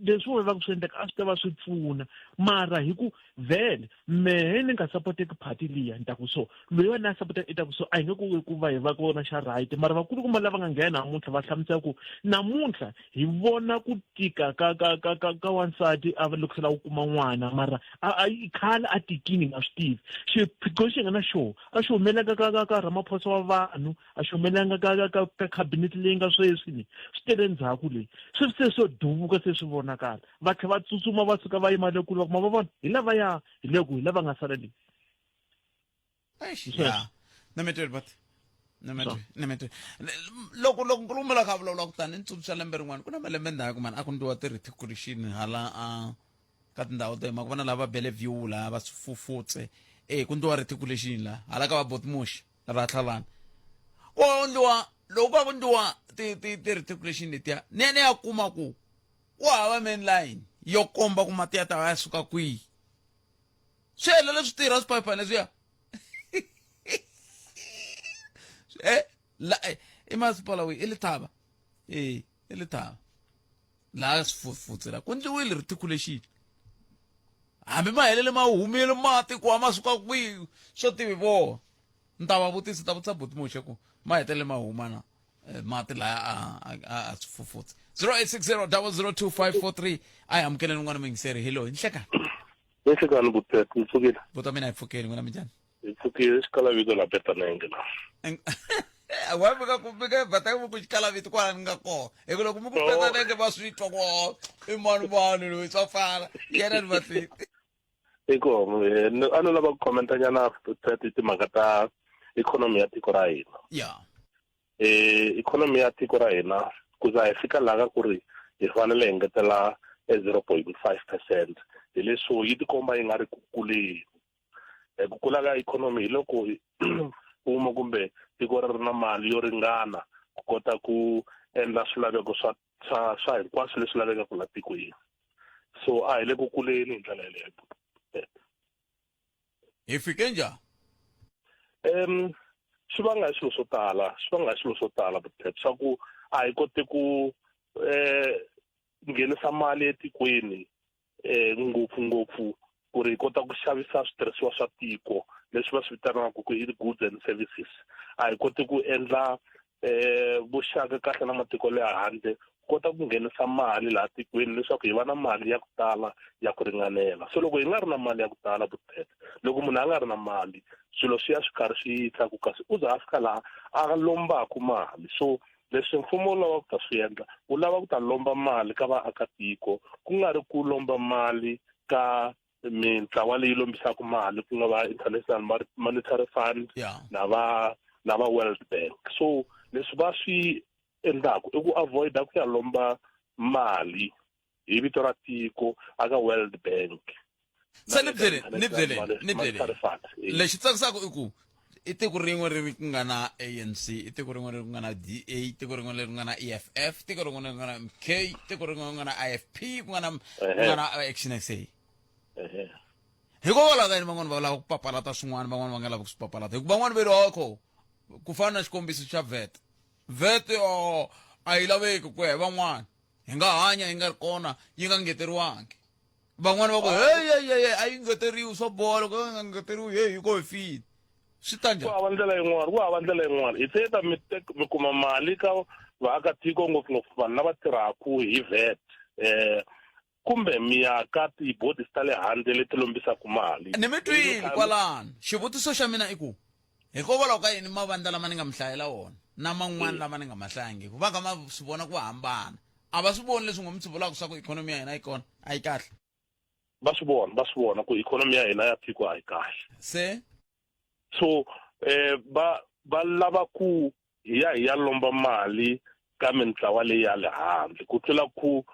leswi vo va ku swi endleka a swi ta va swi pfuna mara hi ku vhele mehe ni nga sapoteki party liya ni ta ku so loyiwani a sapota i ta ku so a hi nge ku ku va hi va kona xa right mara vakulukumba lava nga nghena namuntlha va hlamusela ku namuntlha hi vona ku tika ka ka ka ka ka wansati a va loko se lava ku kuma n'wana mara a a i khale a tikini hi nga swi tivi xiphiqo lexi hi nga na xona a xi humelanga ka ka ka Ramaphosa wa vanhu a xi humelanga ka ka ka ka cabinet leyi nga sweswi leyi swi tele ndzhaku leyi sweswi se swo duvuka se swi vonakala va tlhela va tsutsuma va suka va yima le kule va kuma va vona hi lavaya hi le ku hi lava nga sala leyi Eish, ya nametweli but nametweli loko loko nkulumo la kha vulavula ku tani ni tsundzuxa lembe rin'wana ku na malembe ndzhaku mani a ku ndliwa ti-reticulation hala a ka tindhawu to yima ku vona lava Bellevue laha va Sifufutse e ku ndliwa reticulation la hala ka va Botmush ra tlhalana ku ndliwa loko a ku ndliwa ti ti ti reticulation letiya ni ya ni ya kuma ku ku hava main line yo komba ku mati ya ta va ya suka kwihi swi hela leswi tirha swiphayiphayini leswiya eh la eh, i masipala wihi i lithaba e i lithaba laha swifutse la ku ndliwile reticulation hambi ma helele ma humile mati ku ma suka kwihi swo tivi voho ni ta va vutisa ta vutisa buti muxe ku ma hetelele ma huma na eh, mati laya a a swifufutse 0860 002543 a hi amukeleni un'wana muyingiseri hi loyi nhlekani Nhlekani butete mi pfukile buta mina hi pfukeli n'wina minjhani hi pfukile xikala vito la betanenge la wa mi ka ku mi ka bata ku xikala vito kwala ni nga kona hi ku loko mi ku betanenge va swi twa ku oh, i mani mani loyi swa fana yena ni vatleti i ko eh, a no lava ku commenta nyana butete timhaka ta ikhonomi ya tiko ra hina ya eh ikhonomi ya tiko ra hina ku za hi fika laha ka ku ri hi fanele hi ngetela e 0.5 percent hi leswo yi tikomba yi nga ri ku kuleni eh, ku kula ka ikhonomi hi loko mfumo kumbe tiko ri ri na mali yo ringana ku kota ku endla swilaveko swa swa swa hinkwaswo leswi lavekaka la tikweni so a hi le ku kuleni hi ndlela yeleyo hi fike njhani swi vanga hi swilo swo tala swi vanga hi swilo swo tala butete swa ku a hi koti ku nghenisa mali etikweni ngopfu ngopfu ku ri hi kota ku xavisa switirhisiwa swa tiko leswi va swi vitanaka ku i goods and services a hi koti ku endla vuxaka kahle na matiko le handle kota ku nghenisa mali laha tikweni leswaku hi va na mali ya ku tala ya ku ringanela so loko hi nga ri na mali ya ku tala butete loko munhu a nga ri na mali swilo swi ya swi karhi swi tlakuka u za a fika laha a lombaku mali so leswi mfumo wu lavaka ku ta swi endla wu lava ku ta lomba mali ka vaakatiko ku nga ri ku lomba mali ka mintlawa leyi lombisaka mali ku nga va International Monetary Fund na va na va World Bank so leswi va swi endlaku i ku avoida ku ya lomba mali hi vito ra tiko aka World Bank se ni byele ni byele ni byele lexi tsakisaka i ku i tiko rin'we leri ku nga na ANC i tiko rin'we leri ku nga na DA tiko rin'we leri ku nga na EFF tiko rin'we leri ku nga na MK tiko rin'we ku nga na IFP ku nga na ku nga na Action SA hikokwalaho ka yini van'wana va lava ku papalata swin'wana van'wana va nga lavi ku swi papalata hikuva van'wana ve ri okho ku fana na xikombiso xa vet vet o a yi laveki ku ya hi van'wana hi nga hanya yi nga ri kona yi nga ngeteriwangi van'wana va ku hey hey hey a yi ngeteriwi swa boha loko yi nga ngeteriwi hey hi ko hi fini swi ta njhani ku hava ndlela yin'wana ku hava ndlela yin'wana hi se ta mi mi kuma mali ka vaakatiko ngopfungopfu vanhu lava tirhaku hi vat eh kumbe mi ya ka ti-bodies ta le handle leti lombisaka mali ni mi twile kwalano xivutiso xa mina i ku hikokwalaho ka yini mavandla lama ni nga mi hlayela wona na man'wana lama ni nga ma hlayangiki va kha ma swi vona ku hambana a va swi voni leswi ngo mi swi vulaka swa ku ikhonomi ya hina yi kona a yi kahle va swi vona va swi vona ku ikhonomi ya hina ya tiko a yi kahle se so eh va va lava ku hi ya hi ya lomba mali ka mintlawa leyi ya le handle ku tlula ku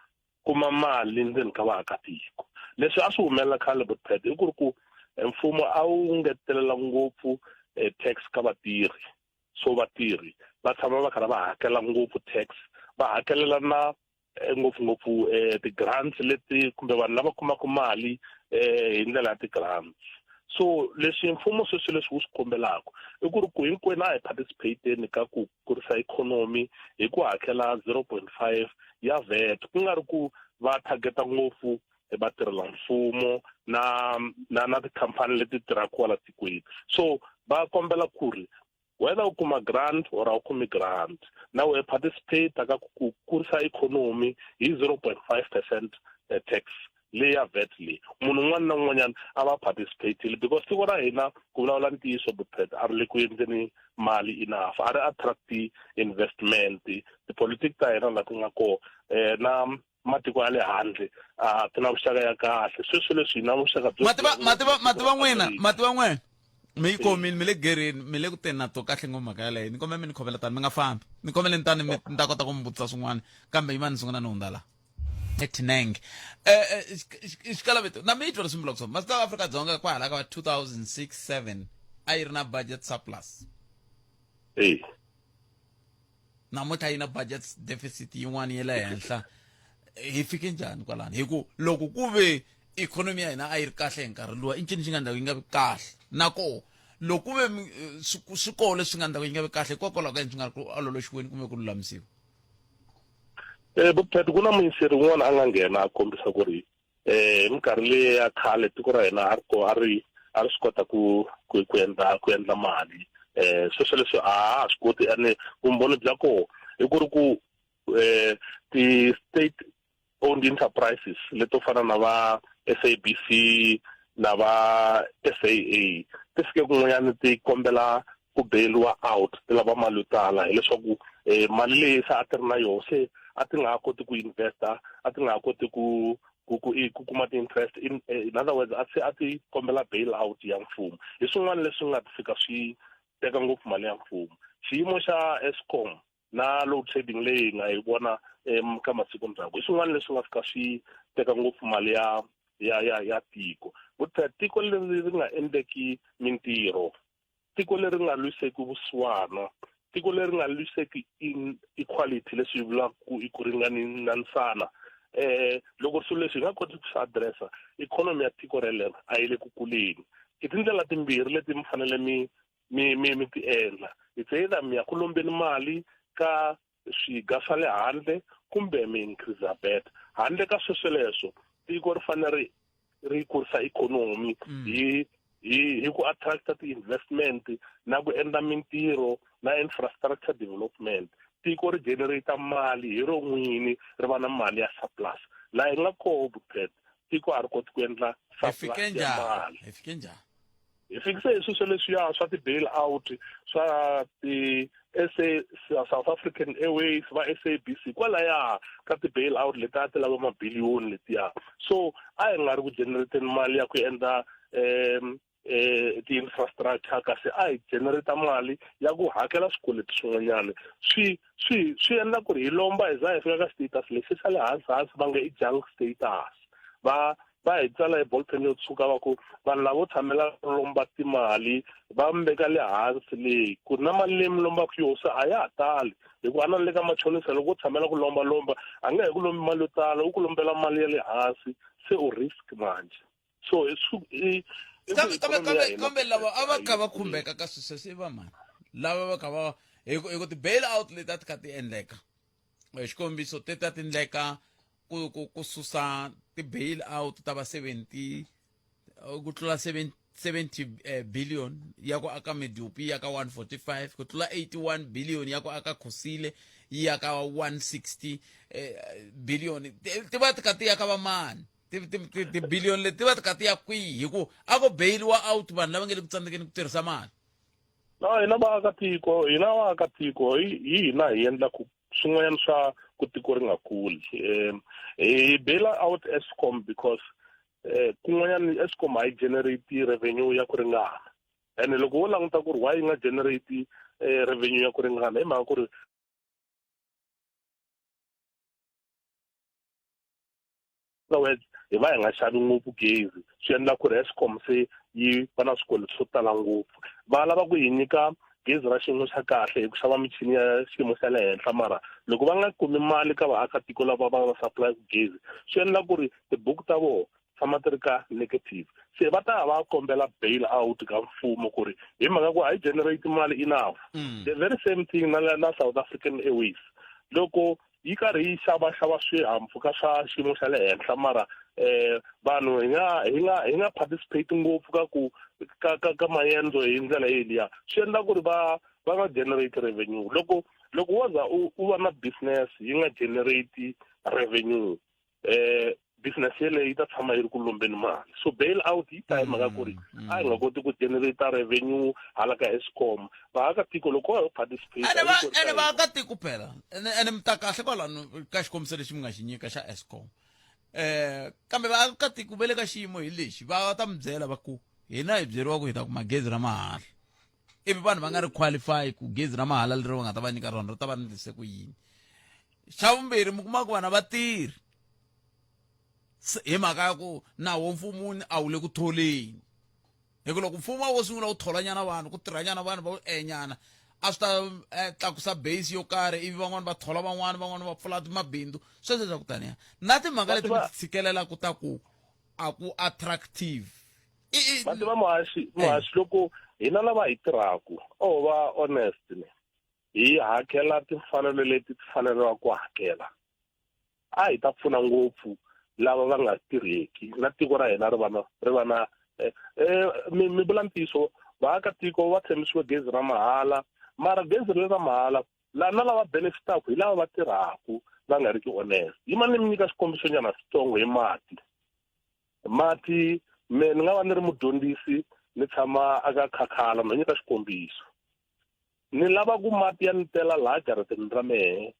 kuma mali ndzeni ka vaakatiko leswi a swi humelela khale butpet i ku ri ku mfumo a wu ngetelela ngopfu eh, tax ka vatirhi so vatirhi va tshama va karhi va hakela ngopfu tax va hakelela na eh, ngopfungopfu eh, ti-grants leti kumbe vanhu lava kumaka mali eh, hi ndlela ya ti-grants So leswi mfumo sweswi leswi wu swi kombelaka i ku ri ku hinkwenu a hi participateni ka ku kurisa ikhonomi hi ku hakela 0.5 ya VAT, ku nga ri ku va targeta ngopfu vatirhelamfumo na na na tikhampani leti tirhaka kwala tikweni. So va kombela ku ri whether u kuma grant or a wu kumi grant, na wehe participate ka ku kurisa ikhonomi hi 0.5 percent tax leyi ya VAT leyi. Munhu un'wana na un'wanyana a va participatile, because tiko ra hina, ku vulavula ntiyiso, Butpet, a ri le ku endleni mali enough, a ri attract investment. Tipolitiki ta hina la ti nga kona na matiko ya le handle a ti na vuxaka ya kahle. Sweswi leswi hi na vuxaka byo Mativa mativa mativa n'wina, mativa n'wina mi yi komini, mi le gereni, mi le ku teni na to kahle ngopfu mhaka yaleyo. Ni kombela mi ni khomela tani, mi nga fambi, ni kombeleni tani mi ni ta kota ku mi vutisa swin'wana, kambe yimani ni sungula ni hundza la etineng. Xikalaveto na mi yi twa leswi mi vulaka swona. Masiku ya Afrika-Dzonga kwahala ka va 2006 7 a yi ri na budget surplus. Namuntlha yi na budget deficit yin'wana ya le henhla. Hi fike njhani kwalano? Hi ku loko ku ve ikhonomi ya hina a yi ri kahle hi nkarhi luwa, i ncini xi nga endla ku yi nga vi kahle? Na koho loko ku ve swi koho leswi nga endla ku yi nga vi kahle, hikokwalaho ka yini swi nga ri ku ololoxiweni kumbe ku lulamisiwa? Butpet, ku na muyingiseri un'wana a nga nghena a kombisa ku ri hi minkarhi leyi ya khale tiko ra hina a ri ko a ri a ri swi kota ku ku ku endla ku endla mali. Sweswo leswi a ha swi koti, ene vumbhoni bya koho i ku ri ku ti-state owned enterprises leto fana na va SABC na va SAA ti fike kun'wanyana ti kombela ku bailiwa out, ti lava mali yo tala, hileswaku mali leyi se a ti ri na yona se a ti nga ha koti ku investa, a ti nga ha koti ku ku ku ku kuma ti-interest. In other words, a se a ti kombela bail out ya mfumo. Hi swin'wana leswi nga fika swi teka ngopfu mali ya mfumo. Xiyimo xa Eskom na load shedding leyi hi nga yi vona ka masiku ndzhaku i swin'wana leswi nga fika swi teka ngopfu mali ya ya ya ya tiko. But tiko leri ri nga endleki mintirho, tiko leri nga lwiseki vusiwana, tiko leri nga lwiseki inequality, leswi hi vulaka ku i ku ringaninanisana, loko swilo leswi hi nga koti ku swi addressa, ikhonomi ya tiko relero a yi le ku kuleni. I tindlela timbirhi leti mi fanele mi mi mi mi ti endla. It's either mi ya ku lombeni mali ka swiga swa le handle kumbe mi increase VAT. Handle ka swesweleswo, tiko ri fanele ri ri kurisa ikhonomi hi hi hi ku attracta ti-investment na ku endla mintirho na infrastructure development. Tiko ri generate mali hi ro n'wini, ri va na mali ya surplus. Laha hi nga koho, Butpet, tiko a ri koti ku endla Hi fike surplus ya njhani? mali. Hi fike njhani? Hi fikise hi sweswo leswiya swa ti-bail out swa ti-SA, South African Airways, va SABC, kwalaya ka ti-bail out leti a ti lava mabiliyoni letiya. So a hi nga ri ku generateni mali ya ku endla ti-infrastructure, kasi a hi generate mali ya ku hakela swikweleti swin'wanyana. Swi swi swi endla ku ri hi lomba hi za hi fika ka status lexi xa le hansi hansi va nge i junk status. Va va hi tsala hi ballpen yo tshuka, va ku vanhu lavo tshamela ku lomba timali va mi veka le hansi leyi, ku ri na mali leyi mi lombaka yoho se a ya ha tali, hikuva a na le ka machonisa loko u tshamela ku lomba lomba a nge he ku lombi mali yo tala, u ku lombela mali ya le hansi, se u risk manje. So i swi i i ku Kambe kambe ikhonomi ya kambe hina kambe lava a va a yi kha va kuli. khumbeka ka swilo sweswo i va mani? Lava va kha va hi ku hi ku ti-bail out leti a ti kha ti endleka, hi xikombiso ti ta ti endleka ku ku ku susa ti-bail out ta va 70, ku tlula 70 billion ya ku aka Medupi ya ka 145, ku tlula 81 billion ya ku aka Kusile yi ya ka 160 billion. Ti va ti kha ti ya ka vamani ti-billion leti? Ti va ti kha ti ya kwihi? Hi ku a ko bailiwa out vanhu lava nge le ku tsandzekeni ku tirhisa mali. No, hina vaakatiko, hina vaakatiko hi hina hi endlaku swin'wanyana swa ku tiko ri nga kuli. Hi baila out Eskom because kun'wanyana Eskom a yi generate revenue ya ku ringana, ene loko wo languta ku ri why yi nga generate revenue ya ku ringana, hi mhaka ku ri other words hi va hi nga xavi ngopfu gezi, swi endla ku ri Eskom se yi va na swikweleti swo tala ngopfu. Va lava ku hi nyika gezi ra xiyimo xa kahle hi ku xava michini ya xiyimo xa le henhla, mara loko va nga kumi mali ka vaakatiko lava va va supply gezi, swi endla ku ri tibuku ta vona tshama ti ri ka negative se va ta va kombela bail out ka mfumo ku ri hi mhaka ku a yi generate mali enough mm. the very same thing na na South African Airways loko yi karhi yi xava xava swihahampfhuka swa xiyimo xa le henhla mara eh vanhu hi nga hi nga hi nga participate ngopfu ka ku ka ka ka maendzo hi ndlela yeliya swi endla ku ri va va nga generate revenue loko loko wo za u u va na business yi nga generate revenue eh business yeleyo yi ta tshama yi ri ku lombeni mali so bail out yi ta hi mhaka ku ri mm, a hi nga koti ku generate revenue hala ka escom vaakatiko loko va participate ene vaakatiko phela ene mi ta kahle kwalano ka xikombiso lexi mi nga xi nyika xa escom eh kambe vaakatiko va le ka xiyimo hi lexi va ta mi byela va ku hina hi byeriwa ku hi ta kuma gezi ra mahala ivi vanhu va nga ri qualify ku gezi ra mahala leri va nga ta va nyika rona ri ta va ri ndlise ku yini xa vumbirhi mi kuma ku vana va tirhi hi mhaka ya ku nawu mfumo a wu le ku tholeni hi ku loko mfumo a wo sungula ku tholanyana vanhu ku tirhanyana vanhu va enyana a swi ta eh, tlakusa base yo karhi ivi van'wani va thola van'wani van'wani va pfula mabindzu sweswo swa ku taniya na timhaka leti mi tshikelelaka ta ku a ku attractive va tiva muhaxi muhaxi loko hina lava hi tirhaku o va honest ne hi hakela timfanelo leti ti fanelaka ku hakela a hi ta pfuna ngopfu lava va nga tirheki na tiko ra hina ri va na ri va na eh, eh, mi mi vula ntiyiso vaakatiko va tshembisiwe gezi ra mahala mara gezi ri ra mahala la na lava benefitaka hi lava va tirhaku va nga riki honest yima ni mi nyika xikombiso nyana xitsongo hi mati mati me ni nga va ni ri mudyondzisi ni tshama aka khakhala no nyika xikombiso ni lava ku mati ya ni tela laha jarateni ra mehe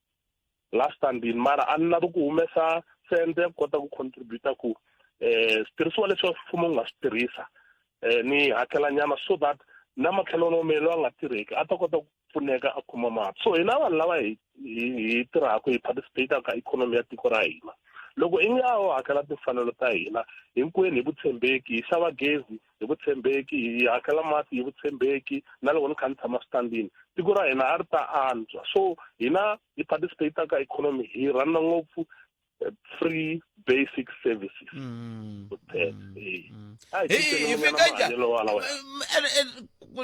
laha standini mara a ni lavi ku humesa sente ya ku kota ku contributa ku eh switirhisiwa leswi mfumo wu nga swi tirhisa eh ni hakela nyana so that na matlhelo no mehe loyi a nga tirheki a ta kota ku pfuneka a kuma mati so hina vanhu lava hi hi tirhaka hi participate ka ikhonomi ya tiko ra hina loko i nga ho hakela timfanelo ta hina hinkwenu hi vutshembeki hi xava gezi hi vutshembeki hi hakela mati hi vutshembeki na loko ni kha ni tshama switandini tiko ra hina a ri ta antswa so hina hi participate ka ikhonomi hi rhandza ngopfu eh, free basic services mm, mm, mm. hi fika njhani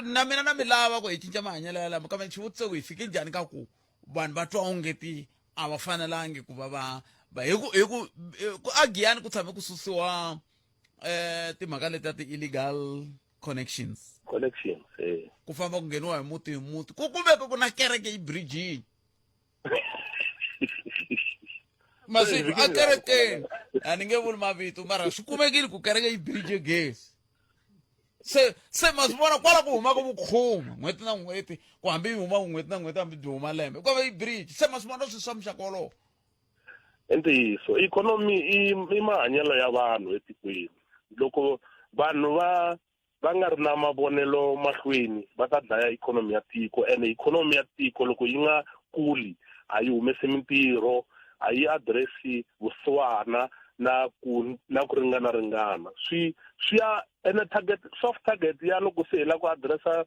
na mina na mi lava ku hi cinca mahanyelo yalamo kambe xivutiso ku hi fike njhani ka ku vanhu va twa ongeti a va fanelangi ku va va va hi ku hi ku ku agiyani ku tshame ku susiwa eh timhaka leti ta ti-illegal connections connections eh ku famba ku ngheniwa hi muti hi muti ku kumeke ku na kereke yi bridgini masiku a kerekeni a ni nge vuli mavito mara swi kumekile ku kereke yi bridge gezi se se ma swi vona kwala ku humaka vukhuma n'hweti na n'hweti ku hambi yi huma n'hweti na n'hweti hambi byi huma lembe ku va yi bridge se ma swi vona swi swa muxaka wolowo i ntiyiso ikhonomi i i mahanyelo ya vanhu etikweni loko vanhu va va nga ri na mavonelo mahlweni va ta dlaya ikhonomi ya tiko ene ikhonomi ya tiko loko yi nga kuli a yi humesi mintirho a yi address-i vusiwana na ku na ku ringana ringana swi swi ya ene target soft target ya loko se hi lava ku address-a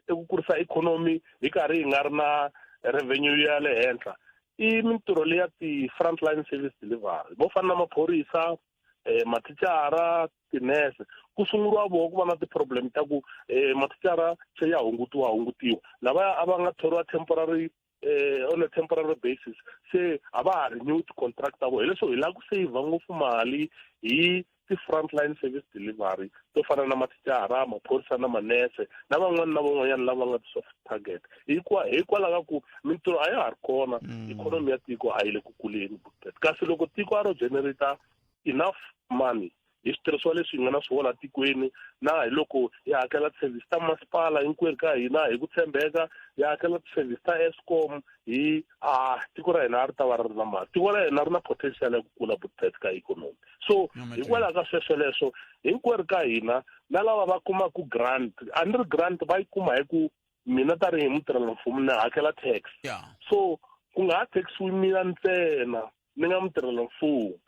ku kurisa ikhonomi hi karhi hi nga ri na revenue ya le henhla i mintirho leya ti-frontline service delivery vo fana na maphorisa eh, mathicara tinese ku sunguriwa voho ku va na ti-problem ta ku eh, mathicara se ya hungutiwa hungutiwa lavaya a va nga thoriwa temporary eh, on a temporary basis se a va ha renew ti-contract ta vona hileswo hi lava ku saver ngopfu mali hi ti-frontline service delivery to fana na mathicara maphorisa na manese na van'wana na van'wanyana lava nga ti-soft target hikwalaho ka ku mintirho a ya ha ri kona mm. ikhonomi ya tiko a yi le ku kuleni kasi loko tiko a ro generate enough money hi switirhisiwa leswi hi nga na swona tikweni na hi loko hi hakela ti-service ta masipala hinkwerhu ka hina hi ku tshembeka hi hakela ti-service ta escom hi a tiko ra hina a ri ta va ri ri na mali tiko ra hina ri na potential ya ku kula butpet ka ikhonomi so hikwalaho ka swesweleswo hinkwerhu ka hina na lava va kumaka grant a ni ri grant va yi kuma hi ku mina tanihi mutirhela mfumo ni hakela tax so ku nga ha taxiwi mina ntsena ni nga mutirhela mfumo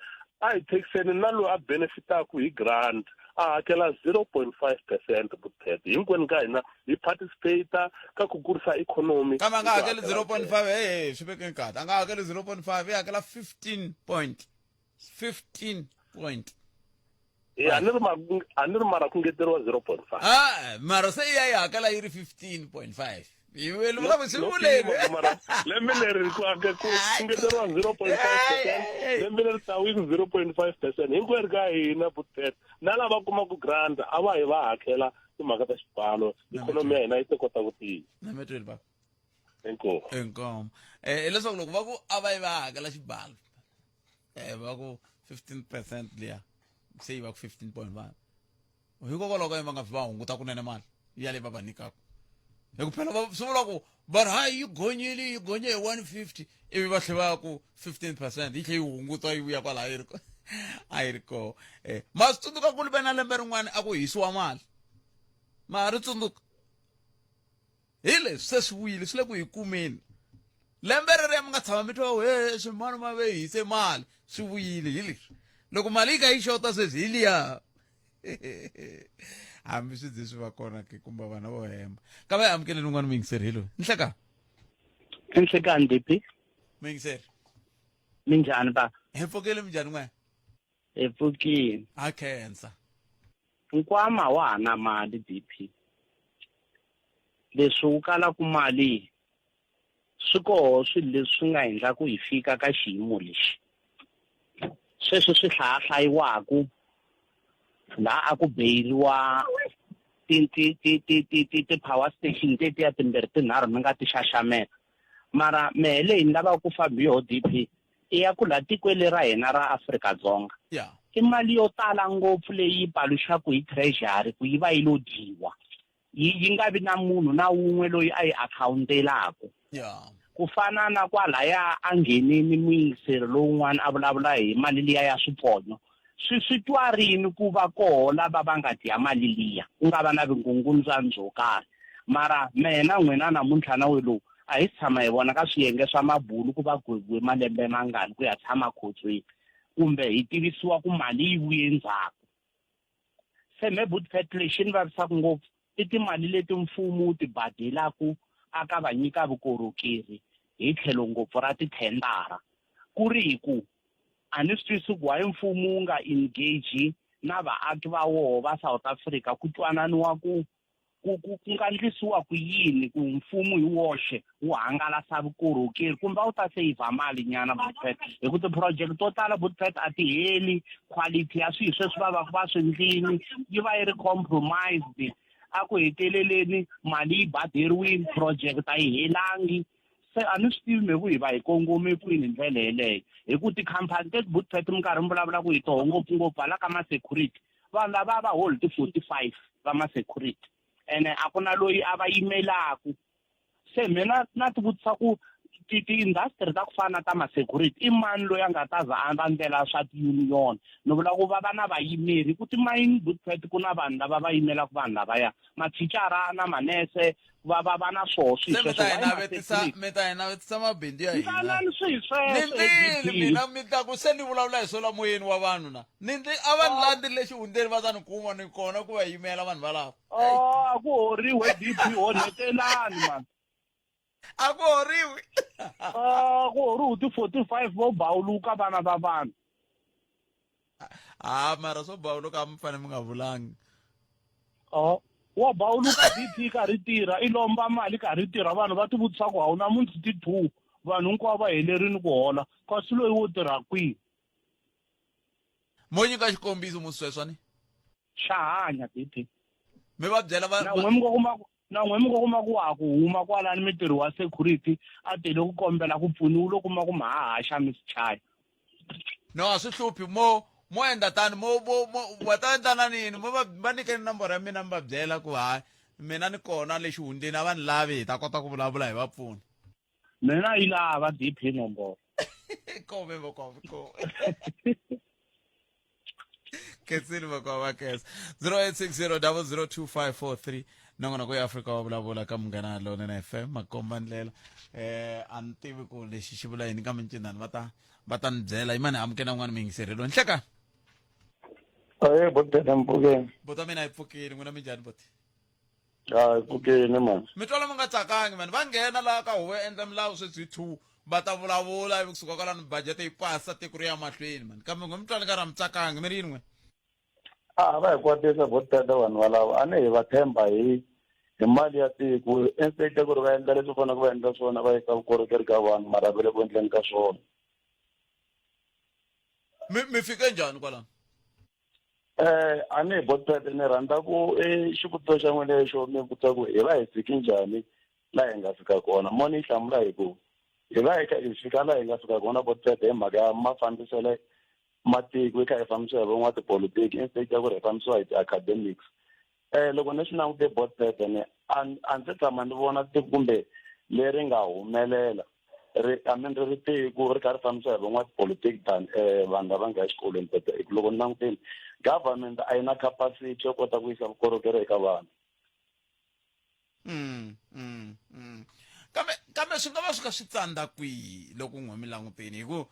a hi taxeni na loyi a benefitaku hi grant a hakela 0.5 percent vutete hinkwenu ka hina hi participata ka ku kurisa ikhonomi kambe a nga hakeli 0.5 hey swi vekeni kahle a nga hakeli 0.5 i hakela 15 point 15 point A ni ri a ni ri mara ku ngeteriwa 0.5. Ah, mara se yi ya yi hakela yi ri 15.5. Iwe vula ku swi vuleni. Mara lembe leri ku ake ku ngeteriwa 0.5%, lembe leri tawini 0.5%. Hinkwerhu ka hina Butpet na lava kumaka grant a va hi va hakela timhaka ta xibalo, ikhonomi ya hina yi ta kota ku tiya. Na metweni baba. Inkomu. Inkomu. Eh leswaku loko va ku a va yi va hakela xibalo. Eh va ku 15% liya se yi va ku 15.1. Hikokwalaho ka yini va nga va hunguta kunene mali ya leyi va va nyikaka. Hi ku phela va swi vula ku va ri hayi yi gonyile yi gonye hi 150 ivi va tlhela va ku 15% yi tlhe yi hunguta yi vuya kwalaha yi ri a yi ri kona. Eh ma swi tsundzuka ku ve na lembe rin'wana a ku hisiwa mali. Ma ha ri tsundzuka? Hi leswi se swi vuyile swi le ku hi kumeni. Lembe reriya mi nga tshama mi twa he swimani ma ve hise mali swi vuyile hi leswi. Loko mali yi kha yi xota sweswi hi liya. Hambi swi ze swi va kona ke kumbe vana vo hemba. Ka va amukeleni un'wana muyingiseri hi loyi. Nhleka. Nhlekani DP. Muyingiseri. Minjhani ba? Hi pfukile minjhani n'we? Hi pfukile. Ha khensa. Nkwama wa ha na mali DP. Leswi wu kalaka mali swi koho swilo leswi swi nga endla ku hi fika ka xiyimo lexi. Sweswi swi hlayahlayiwaku laha a ku beyiliwa ti ti ti ti ti ti ti-power station tetiya timbirhi tinharhu mi nga ti xaxameta. Mara mehe leyi ni lavaka ku famba hi yoho DP i ya ku laha tikweni ra hina ra Afrika-Dzonga i mali yo tala ngopfu leyi paluxaku hi treasury ku yi va yi lo dyiwa yi yi nga vi na munhu na wun'we loyi a yi akhawuntelaku. Ku fana na kwalaya a nghenini muyingiseri lowun'wana a vulavula hi mali liya ya swiponyo, swi swi twa rini ku va koho lava va nga dya mali liya, ku nga va na vungungundzwani byo karhi. Mara mehe na n'wina namuntlha na we lowu a hi si tshama hi vona ka swiyenge swa mabulu ku va gweviwe malembe mangani ku ya tshama khotsweni kumbe hi tivisiwa ku mali yi vuye ndzhaku. Se me Butpet lexi ni vavisaka ngopfu i timali leti mfumo wu ti badelaku a ka va nyika vukorhokeri hi tlhelo ngopfu ra tithendara ku ri hi ku a ni swi twisisi ku why mfumo wu nga engage na vaaki va woho va South Africa ku twananiwa ku ku ku ku nga ndlisiwa ku yini ku mfumo hi woxe wu hangalasa vukorhokeri kumbe a wu ta seyivha mali nyana Butpet hi ku ti-project to tala Butpet a ti heli quality ya swilo sweswi va va va swi ndlini yi va yi ri compromised a ku heteleleni mali yi baderiwile project a yi helangi se a ni swi tivi me ku hi va hi kongome kwini hi ndlela yeleyo hi ku tikhampani teti Butpet mi karhi mi vulavula ku hi toho ngopfungopfu hala ka ma-security vanhu lava va holi ti-45 va ma-security ene a ku na loyi a va yimelaku se mina na ti vutisa ku ti-industry ta ku fana na ta ma-security i mani loyi a nga ta za a va ndlela swa ti-union ni vula ku va va na vayimeri ku timayini butpet ku na vanhu lava va yimelaka vanhu lavaya mathicara na manese va va va na swoho swilo se mi ta sweswo hi why navetisa ma-security mi ta hi navetisa mabindzu ya hina Ndlalani swi hi ni sweswo ndlile ABP. mina mi ta ku se ni vulavula hi swo la moyeni wa vanhu na ni ndli a va ni landzi le xihundleni va ta ni kuma ni kona ku va yimela vanhu valavo Oh, a ku horiwe DP onhetelani man. A ku horiwi. Ah, ku horiwe ti 45 vo bawuluka vana va vanhu. Ha mara swo bawuluka a mi fanele mi nga vulangi. Oh, wa bawuluka DP karhi tirha i lomba mali karhi tirha vanhu va tivutisa ku hawu namuntlha ti 2 vanhu hinkwavo va helerini ku hola kasi loyi wo tirha kwihi mo nyika xikombiso musi sweswo ni xa hanya DP mi va byela va na n'we mi ngo kuma ku na n'we mi ngo kuma ku wa ha ku huma kwalani mitirho wa security a tele ku kombela ku pfuniwa u lo kuma ku mahahaxa mi swi chaya no a swi hluphi mo mo endla tani mo mo mo va ta endla na nini mo va va nyikeni nomboro ya mina mi va byela ku hayi mina ni kona le xihundleni a va ni lavi hi ta kota ku vulavula hi va pfuna mina yi lava dp nomboro kove vokove kove khensile vakwa va khensa 0860 002543 nongonoko ya afrika wa vulavula ka munghana lonene fm makomba ndlela eh a ni tivi ku lexi xi vula yini kambe ncinani va ta va ta ni byela yimani amukela n'wana muyingiserelo nhleka Aye botela mpfukeni. bota mina yi pfukile n'wina minjhani boti Hayi pfukeni mani. mi twala mi nga tsakangi mani va nghena laha ka huvo endla milawu sweswi hi two va ta vulavula ivi kusuka kwalano budget yi pasa tiko ri ya mahlweni mani kambe n'we mi twala nga ra mi tsakangi mi ri yini n'we? A va hi kwatisa vo tata vanhu valavo a ni hi va tshemba hi hi mali ya tiko instead ya ku ri va endla leswi faneleke va endla swona va yisa vukorhokeri ka vanhu mara va le ku endleni ka swona. Mi mi fike njhani kwalano? Eh a ni hi botpete ni rhandza ku i xivutiso xa n'wina lexo mi vutisa ku hi va hi fiki njhani laha hi nga fika kona mo ni yi hlamula hi ku hi va hi kha hi fika laha hi nga fika kona botpete hi mhaka ya mafambiselo matiko yi kha yi fambisiwa hi van'watipolitiki instead ya ku ri hi fambisiwa hi ti-academics um loko ni swi langute botpete ni a ndzi tshama ni vona tiko kumbe leri nga humelela ri I mean ri ri tiko ri kha ri fambisiwa hi van'watipolitiki than um vanhu lava nga exikolweni but loko ni langutile government a yi na capacity yo kota ku yisa vukorhokeri eka vanhu. Mm, mm, mm. Kambe kambe swi nga va swi kha swi tsandza kwihi loko n'we mi languteni hi ku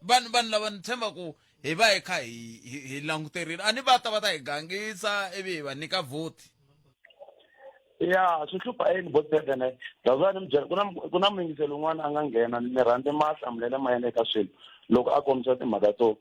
vanhu vanhu lava ni tshemba ku hi va hi kha hi hi hi languterile a ni va ta va ta hi gangisa ivi hi va nyika vhoti Ya swi hlupha yini bo Durban that's ni mi byela ku na ku na muyingiseli un'wana a nga nghena ni rhandze mahlamulelo ma yena eka swilo loko a kombisa timhaka to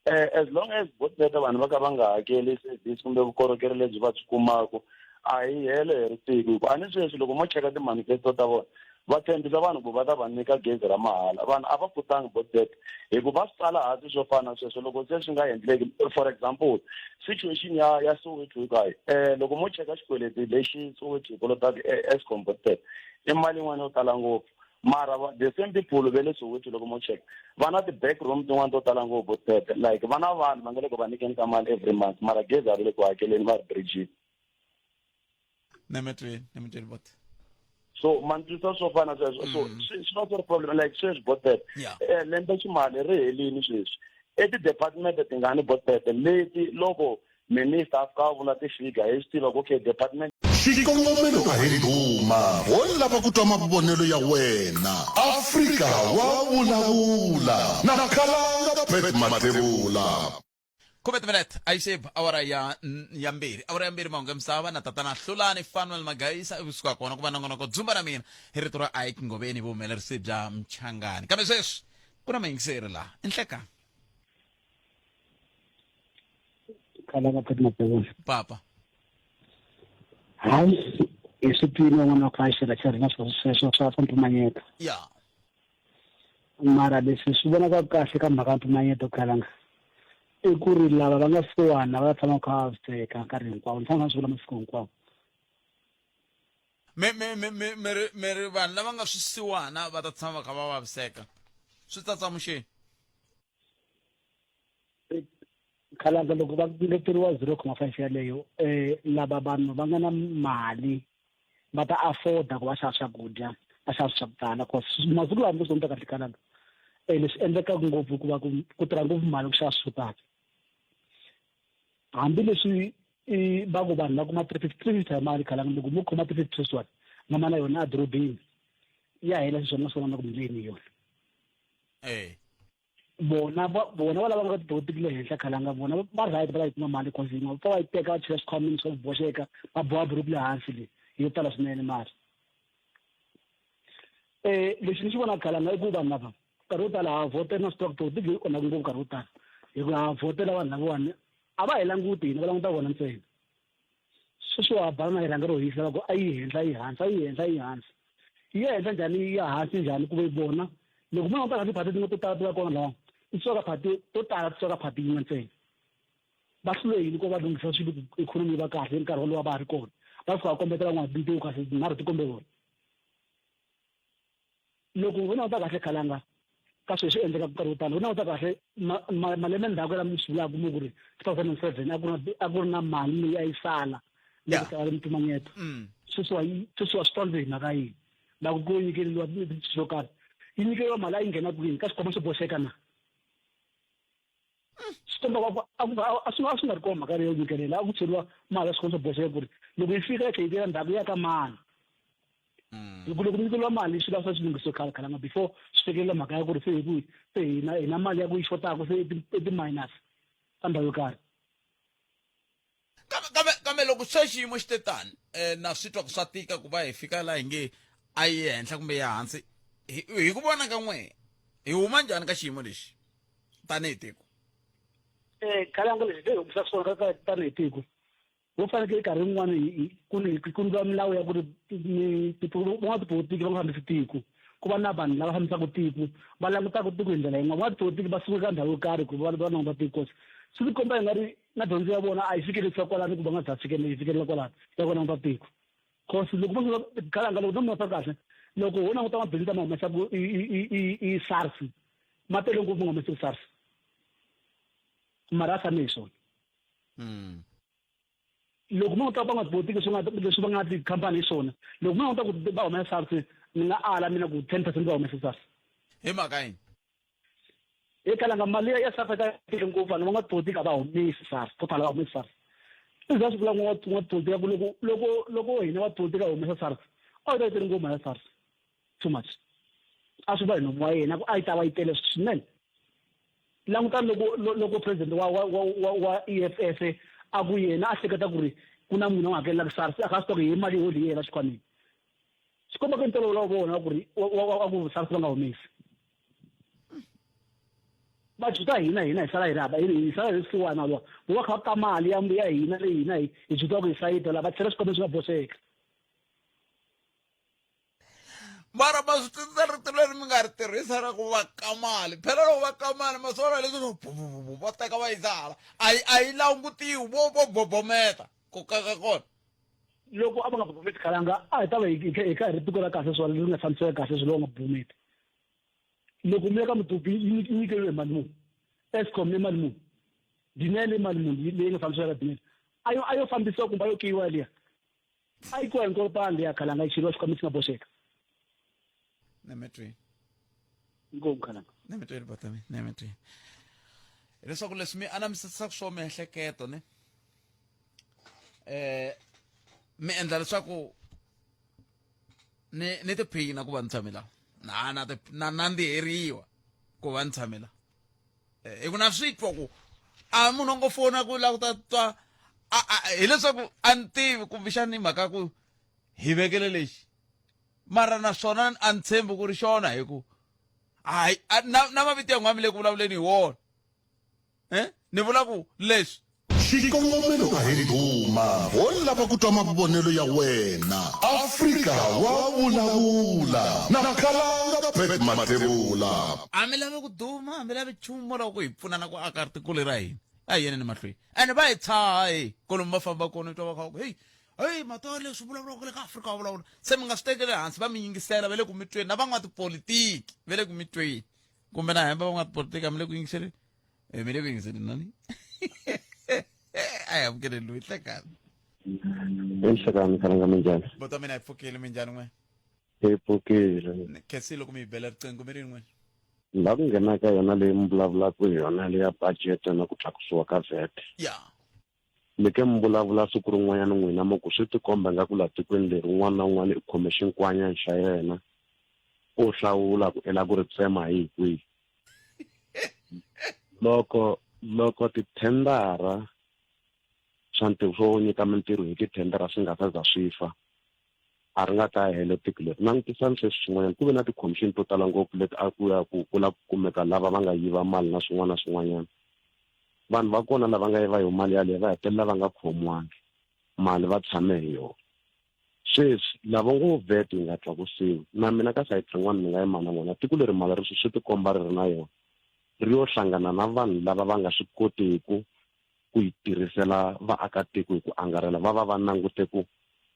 eh, as long as vo teka vanhu va ka va nga hakeli service kumbe vukorhokeri lebyi va byi kumaka a hi helo hi ri tiko hikuva a ni sweswi loko mo cheka ti-manifesto ta vona va tshembisa vanhu ku va ta va nyika gezi ra mahala vanhu a va pfutanga botet hikuva va swi tsala hansi swo fana na sweswo loko se swi nga endleki for example situation ya ya Soweto hinkwayo um loko mo cheka xikweleti lexi Soweto yi kolotaka Eskom botet i mali yin'wana yo tala ngopfu mara the same people ve le Soweto loko mo cheka va na ti-back room tin'wana to tala ngopfu botet like va na vanhu va nga le ku va nyikeni ka mali every month mara gezi a ri le ku hakeleni va ri bridgini nemetweni nemetweni bot so ma ni twisa swo fana sweswo so mm. swi swi va swi ri problem like sweswi botete eh, lembe ximali ri helini sweswi eti-department tingani botete leti loko minister a fika a vula ti-figure hi swi tiva ku okay department Xikongomelo a hi ndhuma, ho lava ku twa mavonelo ya wena. Afrika wa vulavula na Khalanga Pat Mathebula. Khume timinete a yi se ba awara ya ya mbirhi awara ya mbirhi mahungu ya misava na tatana hlulani fanuel magaisa ivi suka kona ku va nongonoko dzumba na mina hi rito ra ike ngoveni vuhumelerisi bya mchangani kambe sweswi ku na mayingiseri laha i nhlekani Khalanga Pat Mathebula. Papa. Hayi, hi swi twile van'wana va kha va xerhaxerha na swilo sweswo swa swa mpimanyeto. Ya. Mara leswi swi vonaka kahle ka mhaka ya mpimanyeto Khalanga i ku ri lava va nga siwana va tshama kha va vaviseka nkarhi hinkwawo ni tshama kha swi vula masiku hinkwawo. Mi mi mi mi mi ri mi ri vanhu lava nga swisiwana va ta tshama va kha va vaviseka swi tsatsamuxeni. Khalanga loko va ngeteriwa 0,5 yaleyo eh lava vanhu va nga na mali va ta afforda ku va xava swakudya va xava swa ku tala cause masiku lawa mi swi kahle khalanga eh leswi endlekaka ngopfu ku va ku ku tirha ngopfu mali ku xava swilo swo tala hambileswi i va ku vanhu va kuma 350 350 ya mali khalanga loko mo khoma 350 sweswiwani na mana yona edorobeni ya hela sweswi na swona na ku mi yona eh vona va vona va lava nga tipolitiki le henhla khalanga vona va right va ta yi kuma mali cause va pfa va yi teka va chela swikhwameni swa ku boxeka va boha buruku le hansi le yo tala swinene mali um lexi ni xi vonaka khalanga i ku vanhu lava nkarhi wo tala ha vhotela na swi tiva ku politiki yi onhaka ngopfu nkarhi wo tala hi ku ha vhotela vanhu lavawani a va hi languti hina va languta vona ntsena Sweswi wa ha bana na rhanga ro hisa va ku a yi henhla yi hansi a yi henhla yi hansi yi ya henhla njhani yi ya hansi njhani ku ve vona loko mo languta kahle tiphati tin'we to tala ti va kona lawa ti suka ka phati to tala ti suka ka phati yin'we ntsena va hlule yini ku va lunghisa swilo ku ikhonomi yi va kahle hi nkarhi wolowo va ha ri kona va fika va kombetela n'watintiho kahle tinharhu ti kombe vona loko u languta kahle khalanga ka swilo leswi endlekaka nkarhi wo tala u languta kahle malembe ndzhaku ya mi swi vulaka mo ku ri 2007 a ku ri a ku ri na mali leyi a yi sala loko ta mpimanyeto mm. sweswiwa sweswiwa swi tondze hi mhaka yini la ku ku nyikeriwa swo karhi yi nyikeriwa mali a yi nghena kwini ka xikhwama xo boxeka na swi komba ku a ku a swi a swi nga ri kona mhaka leyo nyikelela a ku cheriwa mali ya xikhwama xo boxeka ku ri loko yi fika yi tlhela yi vuyela ndzhaku ya ka mani mm. loko loko nyikeriwa mali swi lava swi lunghisiwe khale khalanga before swi fikelela mhaka ya ku ri se hi ku se hina hi na mali ya ku yi xotaka se i ti-minus ka ndhawu yo karhi kambe kambe kambe loko se xiyimo xi te tani um na swi twa ku swa tika ku va hi fika laha hi nge a yi henhla kumbe ya hansi hi ku vona ka n'we hi huma njhani ka xiyimo lexi tanihi tiko? Khalanga lexi hi humesa swona ka tanihi tiko vo fanekele nkarhi wun'wana ku ku ndliwa milawu ya ku ri van'watipolitiki va nga fambisi tiko ku va na vanhu lava fambisaka tiko va langutaka tiko hi ndlela yin'wana. Van'watipolitiki va suka ka ndhawu yo karhi ku va va languta tiko kose swi tikomba hi nga ri na dyondzo ya vona a yi fikelelisa kwalano ku va nga za fikeleli yi fikelela kwalano ya ku languta tiko cause loko va khalanga loko no masa kahle loko ho languta mabindzu lama humesaka i SARS ma tele ngopfu nga humeseki SARS mara a tshame hi swona. Loko mi languta van'watipolitiki swi nga leswi va nga tikhampani hi swona loko mi languta ku va humesa SARS ni nga ala mina ku 10% va humesa SARS. Hi mhaka yini? Hi kalanga mali ya SARS ka tele ngopfu vanhu van'watipolitiki a va humesi SARS ko tala va humesi SARS. I za swi vula n'watipolitiki ku loko loko loko hina vatipolitiki a humesa SARS a yi ta yi tele ngopfu mali ya SARS too much a swi va hi nomu wa yena ku a yi ta va yi tele swinene. Languta loko loko president wa wa wa wa EFF a ku yena a hleketa ku ri ku na munhu a n'wi hakelelaka SARS a kha a swi tiva ku hi mali yo leyi yena xikhwameni swi komba ku ntolovelo wa vona ku ri wa ku SARS va nga humesi va juta hina hina hi sala hi ri hava hi sala hi siwana lwa vo va kha va ka mali ya ya hina leyi hina hi hi jutaka ku hi sayita la va tlhela swikhwameni swi nga boxeka. Mara ma swi twisisa rito leri mi nga ri tirhisa ra ku va ka mali phela loko va ka mali ma swi vona leswi bububu va teka va yisa hala a yi a yi langutiwi vo vo bobometa ku kaka kona. Loko a va nga bobometi khalanga a hi ta va hi hi kha hi ri tiko ra kahle swona leri nga tshamiseka kahle swilo va nga bobometi. Loko mi ya ka mutupi yi nyikeriwe hi mali muni Eskom i mali muni Dinel i mali muni leyi nga fambisiwa ka Dinel a yo a yo fambisiwa kumbe a yo kiyiwa liya a yi kiwa hinkwaro liya khalanga yi cheriwa xikhwameni xi nga boxeka. Nemetweni. Inkomu khalanga. Nemetweni batami nemetweni. Hileswaku leswi mi anamisisaka swo miehleketo ne mi endla leswaku ni ni tiphina ku va ni tshame laha na na na nandziheriwa ku va ni tshame laha hi ku na swi twa ku a munhu a ngo fona ku lava ku ta twa hileswaku a ni tivi kumbexani mhaka ku hi vekele lexi mara naswona a ni tshembi ku ri xona hi ku hayi na na mavito ya n'wana mi le ku vulavuleni hi wona ni vula ku leswi. Xikongomelo a hi ndhuma, ho lava ku twa mavonelo ya wena. Afrika wa vulavula na Khalanga Pat Mathebula. A mi lavi ku duma, a mi lavi nchumu, mo lava ku hi pfuna na ku aka tiko leri ra hina. A hi yeneni mahlweni. Ene va hi tshaha heyi, kolomu va famba kona u twa va kha va ku heyi, heyi mhaka ya leswi vulavuriwaka le ka Afrika wa vulavula. Se mi nga swi tekeli ehansi, va mi yingisela, va le ku mi tweni. Na van'watipolitiki va le ku mi tweni. Kumbe na hemba van'watipolitiki a mi le ku yingiseleni? Mi le ku yingiseleni nani? A hi amukeleni loyi hlekani. Nhlekani Khalanga minjhani? Bota mina hi pfukile minjhani n'we? Hi pfukile. Khensile loko mi hi bela riqingho mi ri n'we. La ku nghenaka yona leyi mi vulavulaka hi yona leya budget na ku tlakusiwa ka VAT. Ya. Mi ke mi vulavula siku rin'wanyana n'wina mi ku swi tikomba nga ku la tikweni leri un'wana na un'wana i khome xinkwanyana xa yena o hlawula ku i lava ku ri tsema hi kwihi. Loko loko tithendara swa ntirho swo nyika mintirho hi tithendara swi nga ta za swi fa a ri nga ta hela tiko leri. Langutisani sweswi swin'wanyana ku ve na ti-commission to tala ngopfu leti a ku ya ku ku lava ku kumeka lava va nga yiva mali na swin'wana na swin'wanyana. Vanhu va kona lava nga yiva yo mali yaleyo va hetelela va nga khomiwangi mali va tshame hi yona. Sweswi lava ngo VAT yi nga tlakusiwi na mina ka sayiti rin'wana ni nga yima na vona tiko leri mali ri swi tikomba ri ri na yona ri yo hlangana na vanhu lava va nga swi kotiku ku yi tirhisela vaakatiko hi ku angarhela va va va langute ku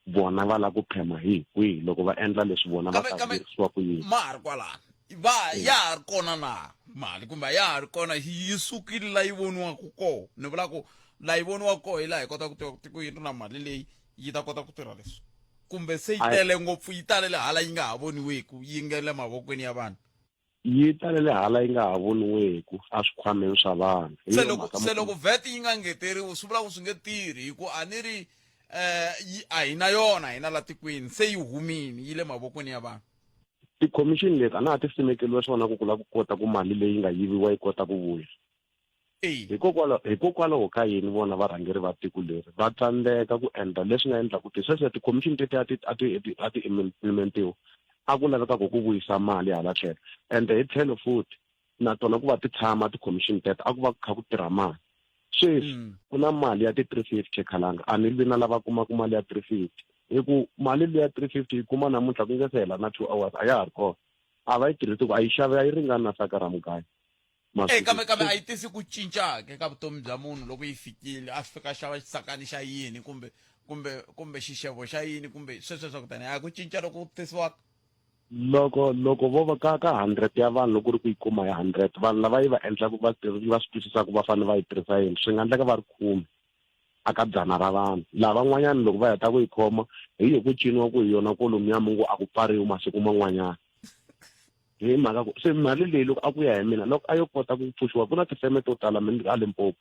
vona va lava ku phema hi kwihi loko va endla leswi vona va ta vuyerisiwa ku yini. Ma ha ri kwalano va ya ha ri kona na mali kumbe ya ha ri kona yi sukile la yi voniwaka kona ni vula ku la yi voniwaka kona hi laha hi kota ku tiva ku tiko yi ri na mali leyi yi ta kota ku tirha leswi kumbe se yi tele ngopfu yi talele hala yi nga ha voniweku yi nga le mavokweni ya vanhu. Yi talele hala yi nga ha voniweku eswikhwameni swa vanhu. Hi Se loko se loko VAT yi nga ngeteriwi swi vula ku swi nge tirhi hi ku a ni ri yi a hi na yona hina la tikweni se yi humini yi le mavokweni ya vanhu. Tikhomixini leti a na ha ti simekeliwe swona ku ku lava ku kota ku mali leyi nga yiviwa yi kota ku vuya. Hikokwalaho hikokwalaho ka yini vona varhangeri va tiko leri va tsandzeka ku endla leswi nga endla ku ti sweswi tikhomixini teti a ti a ti a ti implementiwa a ku laveka ku ku vuyisa mali hala tlhelo ende hi tlhelo futhi na tona ku va ti tshama tikhomixini teto a ku va ku kha ku tirha mali. Sweswi ku na mali ya ti-350 khalanga, a ni lwi na lava kumaka mali ya 350, hi ku mali liya 350 yi kuma namuntlha ku nge se hela na 2 hours a ya ha ri kona. A va yi tirhisi ku a yi xavi, a yi ringani na saka ra mugayo. E kambe kambe a yi tisi ku cinca ke ka vutomi bya munhu loko yi fikile a fika a xava xisakani xa yini kumbe kumbe kumbe xixevo xa yini kumbe sweswo swa ku tani a ku cinca loko ku tisiwaka. Loko loko vo va ka ka 100 ya vanhu, loko ku ri ku yi kuma hi 100 vanhu lava yi va endlaka va va swi twisisaka va fanele va yi tirhisa yini, swi nga endleka va ri khume a ka dzana ra vanhu. Lavan'wanyana loko va heta ku yi khoma hi yo ku ciniwa ku hi yona kolomuya mi ngo a ku pfariwi masiku man'wanyana. Hi mhaka ku se mali leyi loko a ku ya hi mina, loko a yo kota ku pfuxiwa, ku na tifeme to tala mi a Limpopo.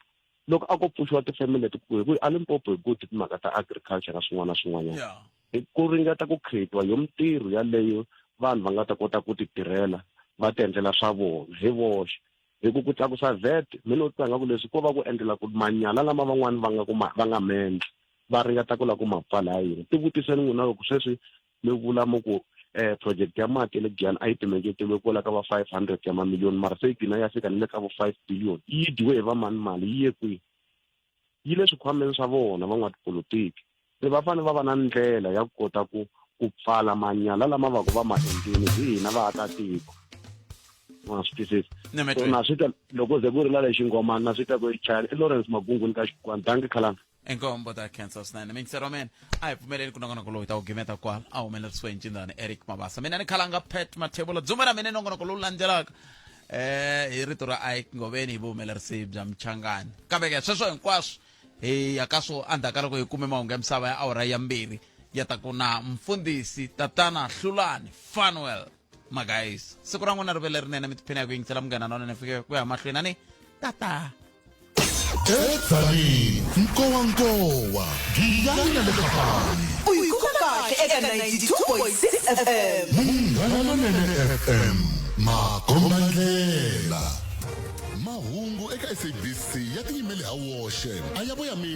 Loko a ko pfuxiwa tifeme leti, hi ku a Limpopo hi good timhaka ta agriculture na swin'wana na swin'wanyana, hi ku ringeta ku create-iwa yo mintirho yaleyo vanhu va nga ta kota ku ti tirhela va ti endlela swa vona hi voxe. Hi ku ku tlakusa VAT, mina u twa ingaku leswi ko va ku endlela ku manyala lama van'wani va nga ku ma va nga mendla va ringeta ku lava ku ma pfala hi yini. Tivutiseni n'wina loko sweswi mi vula mi ku project ya mati ya le Giyani a yi pimeketiwe kwala ka va 500 ya mamiliyoni, mara se yi gcina ya fika ni le ka vo 5 billion. Yi dyiwe hi va mani mali? Yi ye kwihi? Yi le swikhwameni swa vona van'watipolotiki. Se va fanele va va na ndlela ya ku kota ku ku pfala manyala lama va ku va ma endlile hi hina vaakatiko. Wa swi twisisa? So na swi twa loko ze ku ri la lexi ngomani, na swi twa ku i chayela i Lawrence Magunguni ka Xikwani. Dankie Khalanga. Inkombo ta cancer swinene mingisero mina a hi pfumeleli ku nongonoko lowu hi ta wu gimeta kwala a humelerisiwe hi ncindani Eric Mabasa, mina ni Khalanga Pat Mathebula dzumba ra mina nongonoko lowu landzelaka hi rito ra Ike Ngoveni hi vuhumelerisi bya Mchangani. Kambe ke sweswo hinkwaswo hi ya ka swo endzhaku ka loko hi kume mahungu ya misava ya awara ya 2 ya ta ku na mfundhisi Tatana Hlulani Fanuel Magayisa. Siku ra n'wina ri ve lerinene, mi tiphina hi ku yingisela Munghana Lonene fike ku ya mahlweni ani tata. Edzanini, nkowankowa, Giyani na le Kapani. U yi kuma kahle eka 92.6 FM. Munghana Lonene FM, makombandlela. Mahungu eka SABC ya tiyimele ha woxe, a ya voyameli.